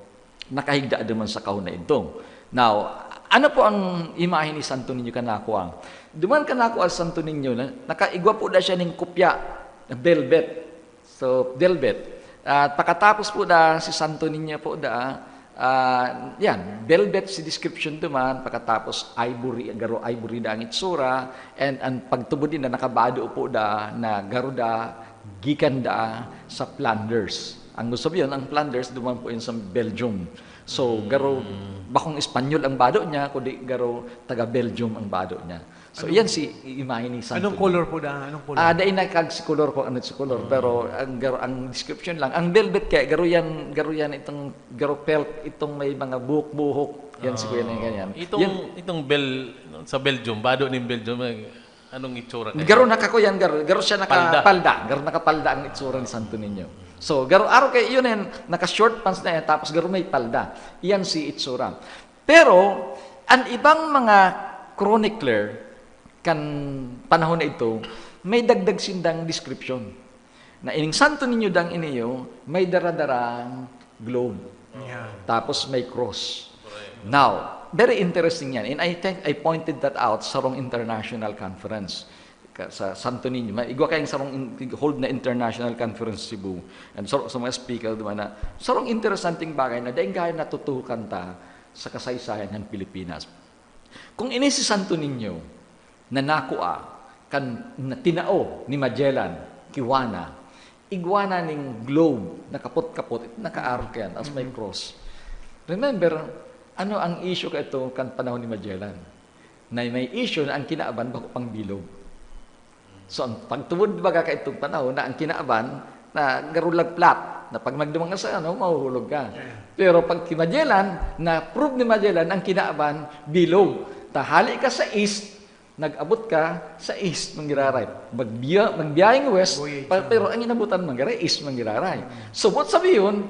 nakahigda duman sa kahon na idto. Now, ano po ang imahe ni Santo Niño kan nakua? Duman kan nakua si Santo Niño, na, nakaigwa po da siya ning kopya, na velvet. So, velvet. At pakatapos po da, si Santo Niño po da, ah, yan, velvet si description duman, pakatapos ivory, garo ivory da ang itsura, and ang pagtubod din na nakabado po da, na garo da, gikan da sa Flanders. Ang gusto yun, ang Flanders, duman po yun sa Belgium. So, garo, bakong Espanyol ang bado niya, kundi garo taga Belgium ang bado niya. So, Anong, yan si imahe ni Santo anong Niño. Color po da? Anong color? Ah, dai na kag si color kung ano si color, Ah. pero ang garo, ang description lang. Ang velvet kaya, garo yan, garo yan itong, garo felt, itong may mga buhok-buhok. Yan si Kuya Ah. Neng, ganyan. Itong, Yan. itong Bel-, sa Belgium, bado ning Belgium, eh, anong itsura kaya? Garo naka, kuyan, garo, garo siya naka Palda. palda. Garo naka palda ang itsura ni Santo Niño. So, garo-, arog kay iyo na yan, naka-short pants na yan, tapos garo may palda. Iyan si itsura. Pero, an ibang mga chronicler kan panahon na ito, may dagdag sindang description. Na ining Santo Niño dang iniyo, may daradarang globe. Yeah. Tapos may cross. Now, very interesting yan. And I think I pointed that out sa sarong international conference. Ka-, sa Santo Niño. May igwa kayong sarong in-, hold na international conference sa Cebu. And so, sa mga speaker, di ba, na sarong interesanting bagay na daing kaya natutuhukan ta sa kasaysayan ng Pilipinas. Kung ini si Santo Niño, na nakua, kan, na tinao ni Magellan, ki Juana, igwa na ning globe, nakapot-kapot, nakaarog yan, as may cross. Remember, ano ang issue ka ito kan panahon ni Magellan? Na may issue na ang kinaban, bako pang bilog. So, ang pagtubod baga kaitong panahon na ang kinaban na garo lang flat, na pag magdumang ka sa ano, mahuhulog ka. Yeah. Pero pag ki Magellan, na-prove ni Magellan ang kinaban, bilog. Ta hali ka sa east, nag-abot ka sa east, manggiraray. Magbiya-, magbiyaheng west, Voyage, pa-, ah. Pero ang inabutan, manggiraray, east, manggiraray. So, buot sabihin,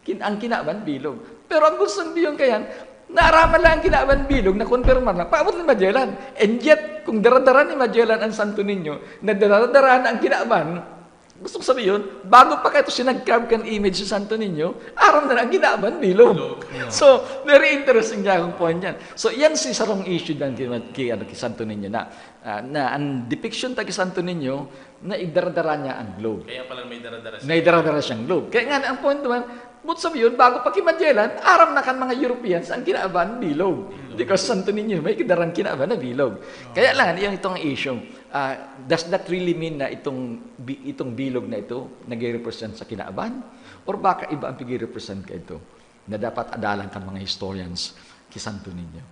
kin-, ang kinaban, bilog. Pero ang gustong diyon kayan, naaraman lang ang kinaban, bilog, na-confirm na, paabot ni Magellan. And yet, kung daradara ni Magellan ang Santo Niño, na daradara na ang kinaban, gustong sabihin, bago pa kaito sinag-carve kan image sa Santo Niño, aram na ang kinaban, bilog. Bilog, yeah. So, very interesting niya akong point yan. So, yan si sarong issue dan ki, ki, ano, ki Santo Niño na, ah, na ang depiction ta ki Santo Niño, na idaradara niya ang globe. Kaya pala may daradara siya. Na idaradara siyang globe. Kaya nga, ang point naman, buot sabihin, bago pa ki Magellan, aram na kan mga Europeans ang kinaban, bilog. Bilog. Because Santo Niño, may kidarang kinaban na bilog. Oh. Kaya lang, yung itong issue, ah, does that really mean na itong bi-, itong bilog na ito, nagre-represent sa kinaban? Or baka iba ang pigre-represent ka ito? Na dapat adalan kan mga historians ki Santo Niño.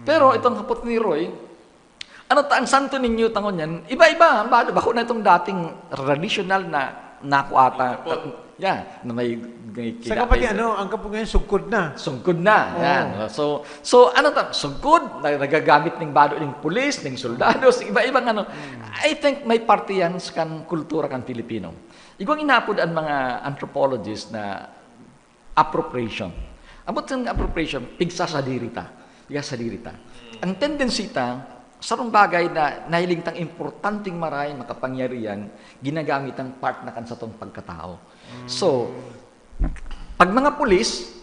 Pero itong hapot ni Roy, ano ta, ang Santo Niño ta ngunyan, iba-iba, bako, bako na itong dating tradisyonal na nakuha ta. Kapot. Yeah, na may, may Sa kapatid, kinapit. Ano, ang kapot ngayon, sugkod na. Sugkod na, Oo. Yan. So, so, ano ta, sugkod, na, nagagamit ning bado ning pulis, ning soldados, iba-ibang ano. I think may parte yan sa kan kultura kan Pilipino. Igwang inapod ang mga anthropologist na appropriation. Abot sa appropriation, pigsasadiri ta. Pigsasadiri ta. Ang tendency ta, sarong bagay na nahiling tang importanteng maray, makapangyarihan, ginagamit ang part na kan satong pagkatao. So, pag mga pulis,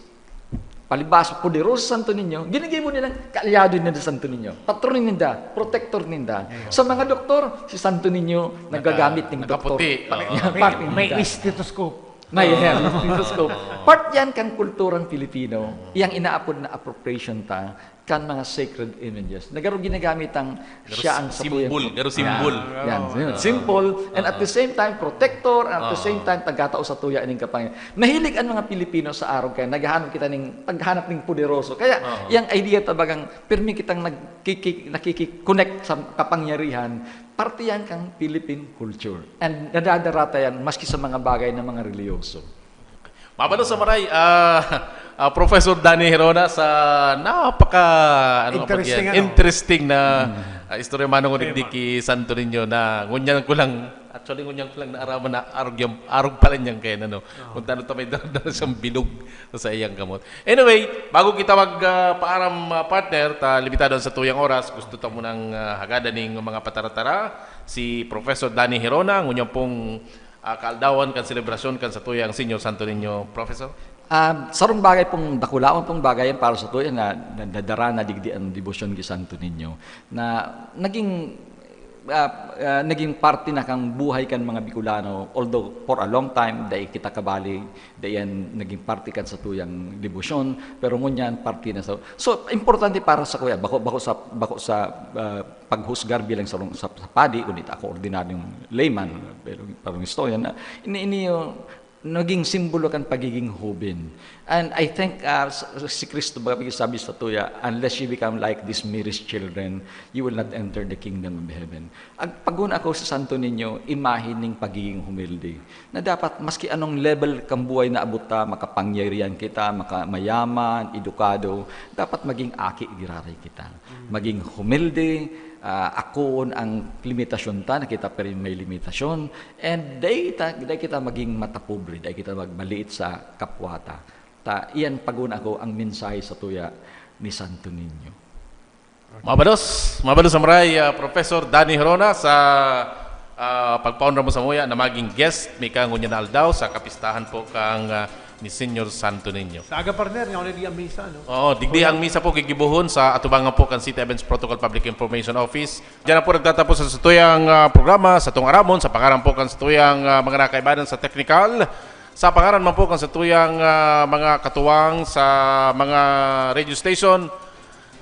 palibasa, poderoso Santo Niño, ginigibo nilang kaalyado ninda Santo Niño. Patron ninda, protector ninda. Sa mga doktor, si Santo Niño, nagagamit ning doktor. Nakaputi, oo. Yan, May, part may ninda. Stethoscope. May, yeah, stethoscope. Part yan kan kulturang Pilipino, yang inaapod na appropriation ta, kan mga sacred images. Na garo ginagamit ang Garo siya ang symbol, satuyang garo symbol. Yan, yan, yun. Simple, and at the same time, protector, and at the same time, tagatao satuya ning kapangyarihan. Mahilig ang mga Pilipino sa arog kaya naghahanap kita ning, paghanap ning poderoso. Kaya, Oo. yang idea ta bagang, pirmi kitang nagkiki-, nakiki-connect sa kapangyarihan, parte yan kang Philippine culture. And nadadara ta yan maski sa mga bagay na mga reliyoso. Mabalos sa maray, ah, ah, Professor Danny Gerona, sa napaka, ano pa Interesting, yan? Ano? Interesting na, ah, istorya manong Tema. Digdi ki Santo Niño na ngunyan ko lang, actually, ngunyan ko lang naaraman na arog yan, arog pala niyan kaya, ano, kung tano ta may dala-dala siyang bilog sa iyang kamot. Anyway, bago kita mag, ah, paaram, ah, partner, ta limitado ang satuyang oras, gusto ta munang, ah, hagadan ning mga pataratara, si Professor Danny Gerona, ngunyan pong, ah, kaaldawan kan selebrasyon kan satuyang Señor Santo Niño, Professor? Ah, sarong bagay pong, dakulaon pong bagay yan para satuya na nadadara na digdi ang debosyon ki Santo Niño, na naging, ah, ah, naging parte na kan buhay kan mga Bicolano, although for a long time, dai kita kabali, dai yan naging parte kan satuyang debosyon, pero ngunyan parte na sa, so, importante para sakuya, bako, bako sa, bako sa, ah, paghusgar bilang sarong, sa, sa padi, kundi ako ordinaryong layman, pero parang istorya na, ini, ini, uh, naging simbolo kan pagiging hoben. And I think, uh, s-, si Cristo, baga sabi satuya, "Unless you become like these merest children, you will not enter the kingdom of heaven." Ag-, pag-una ako sa Santo Niño, imahe ning pagiging humilde. Na dapat, maski anong level kang buhay na abot ta, makapangyarihan kita, maka-, mayaman, edukado, dapat maging aki giraray kita. Maging humilde, ah, akoon ang limitasyon ta, na kita pa rin may limitasyon. And dai ta, dai kita maging matapobre, dai kita magmaliit sa kapwa ta. Ta, iyan pagun ako ang mensahe sa tuya ni Santo Niño. Mabados, mabados sa maray, ah, Professor Danny Herona sa, ah, pagpaunra mo sa muya na maging guest mi ka ngunyan na aldaw sa kapistahan po kang, ah, ni Señor Santo Niño. Sa aga, partner, nga wala di ang misa, no? Oo, digdi ang misa po gigibohon sa atubangan po kan City Events Protocol Public Information Office. Diyan na po nagtatapos ang satuyang, ah, programa, sa tong aramon, sa pangaran po kan satuyang, ah, mga nakaibanan sa technical, sa pangaran man po kan satuyang, ah, mga katuwang sa mga radio station,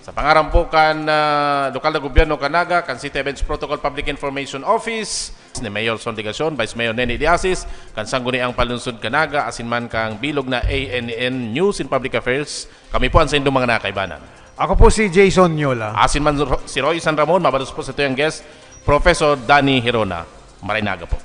sa pangaran po kan, ah, lokal na gobyerno kan Naga, kan City Events Protocol Public Information Office, ni Mayor Son Legacion, Vice Mayor Nene Diasis, kan Sangguniang Panlungsod kan Naga, asin man kang bilog na A N N News and Public Affairs, kami po an saindong mga nakaibanan. Ako po si Jason Nyola. Asin man ro-, si Roy San Ramon, mabalos po sa tuyang guest, Professor Danny Herona. Maray na aga po.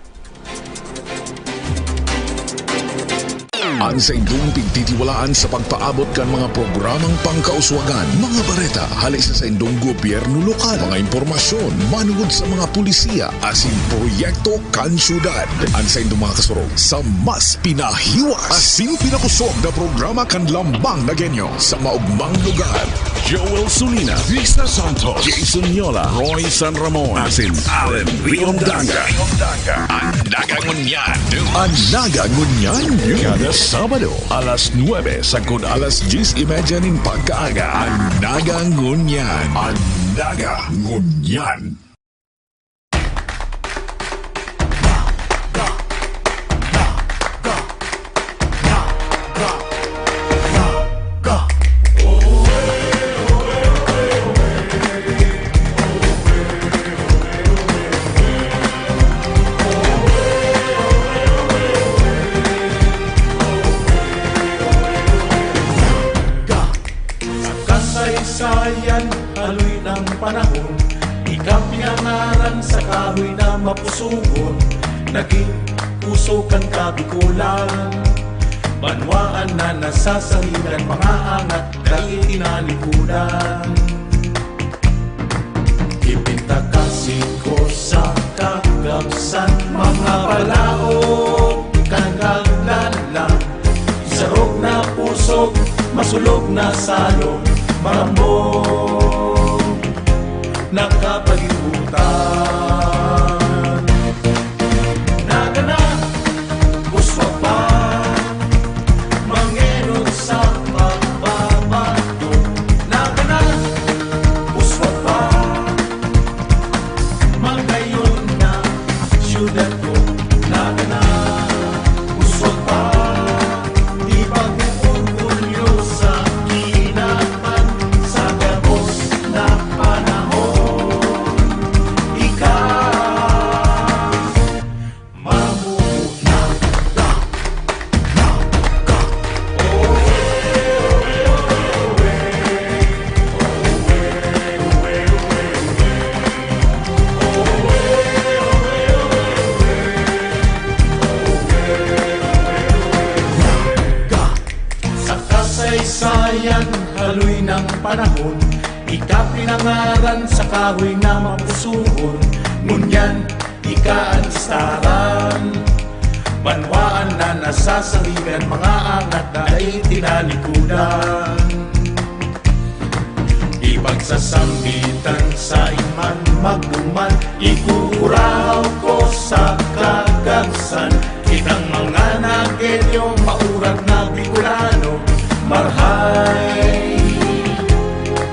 An saindong pigtitiwalaan sa pagpaabot kan mga programang pangkauswagan, mga bareta hale sa saindong gobyerno lokal, mga impormasyon manungod sa mga pulisiya asin proyekto kan syudad. An saindong mga kasurog sa mas pinahiwas asin pinakusog na programa kan Lambang Nagenyo sa maugmang lugar. Joel Sulina, Risa Santos, Jason Yola, Roy San Ramon, asin Allen Riondanga. An Naga Ngunyan. An Naga Ngunyan, kada Sabado, alas nuebe sagkod alas dyes y media nin pagkaaga. An Naga Ngunyan. An Naga Ngunyan. Sa kasaysayan, haloy ng panahon, ika pinangaran sa kahoy na mapusugon. Naging puso kan Kabikolan, banwaan na nasasangigan, mga angat dai tinalikudan. Ipintakasi ko sa kagamsan, mga balaog kan kaglalang. Sarog na pusog, masulog na salog, malambong na kapalibutan. Naga na, uswag pa, mangenot sa pagbabago. Naga na, uswag pa, magayon na syudad ko. Naga na, uswag pa, ipag-orgulyo sa kinaban sa gabos na panahon. Ika, sa kasaysayan, haloy ng panahon, ika pinangaran sa kahoy na mapusugon. Ngunyan, ika an listaran, banwaan na nasasangigan, mga angat na dai tinalikudan. Ipagsasambitan sa iman magduman, ikukurahaw ko sa kagamsan. Kitang mga Nagenyo, maurat na Bicolano, marhay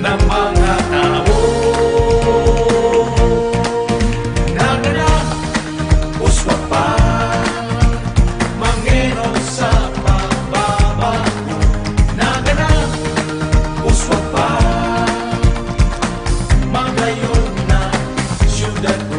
na mga tao. Naga na, uswag pa, mangenot sa pagbabago. Naga na, uswag pa, magayon na syudad ko.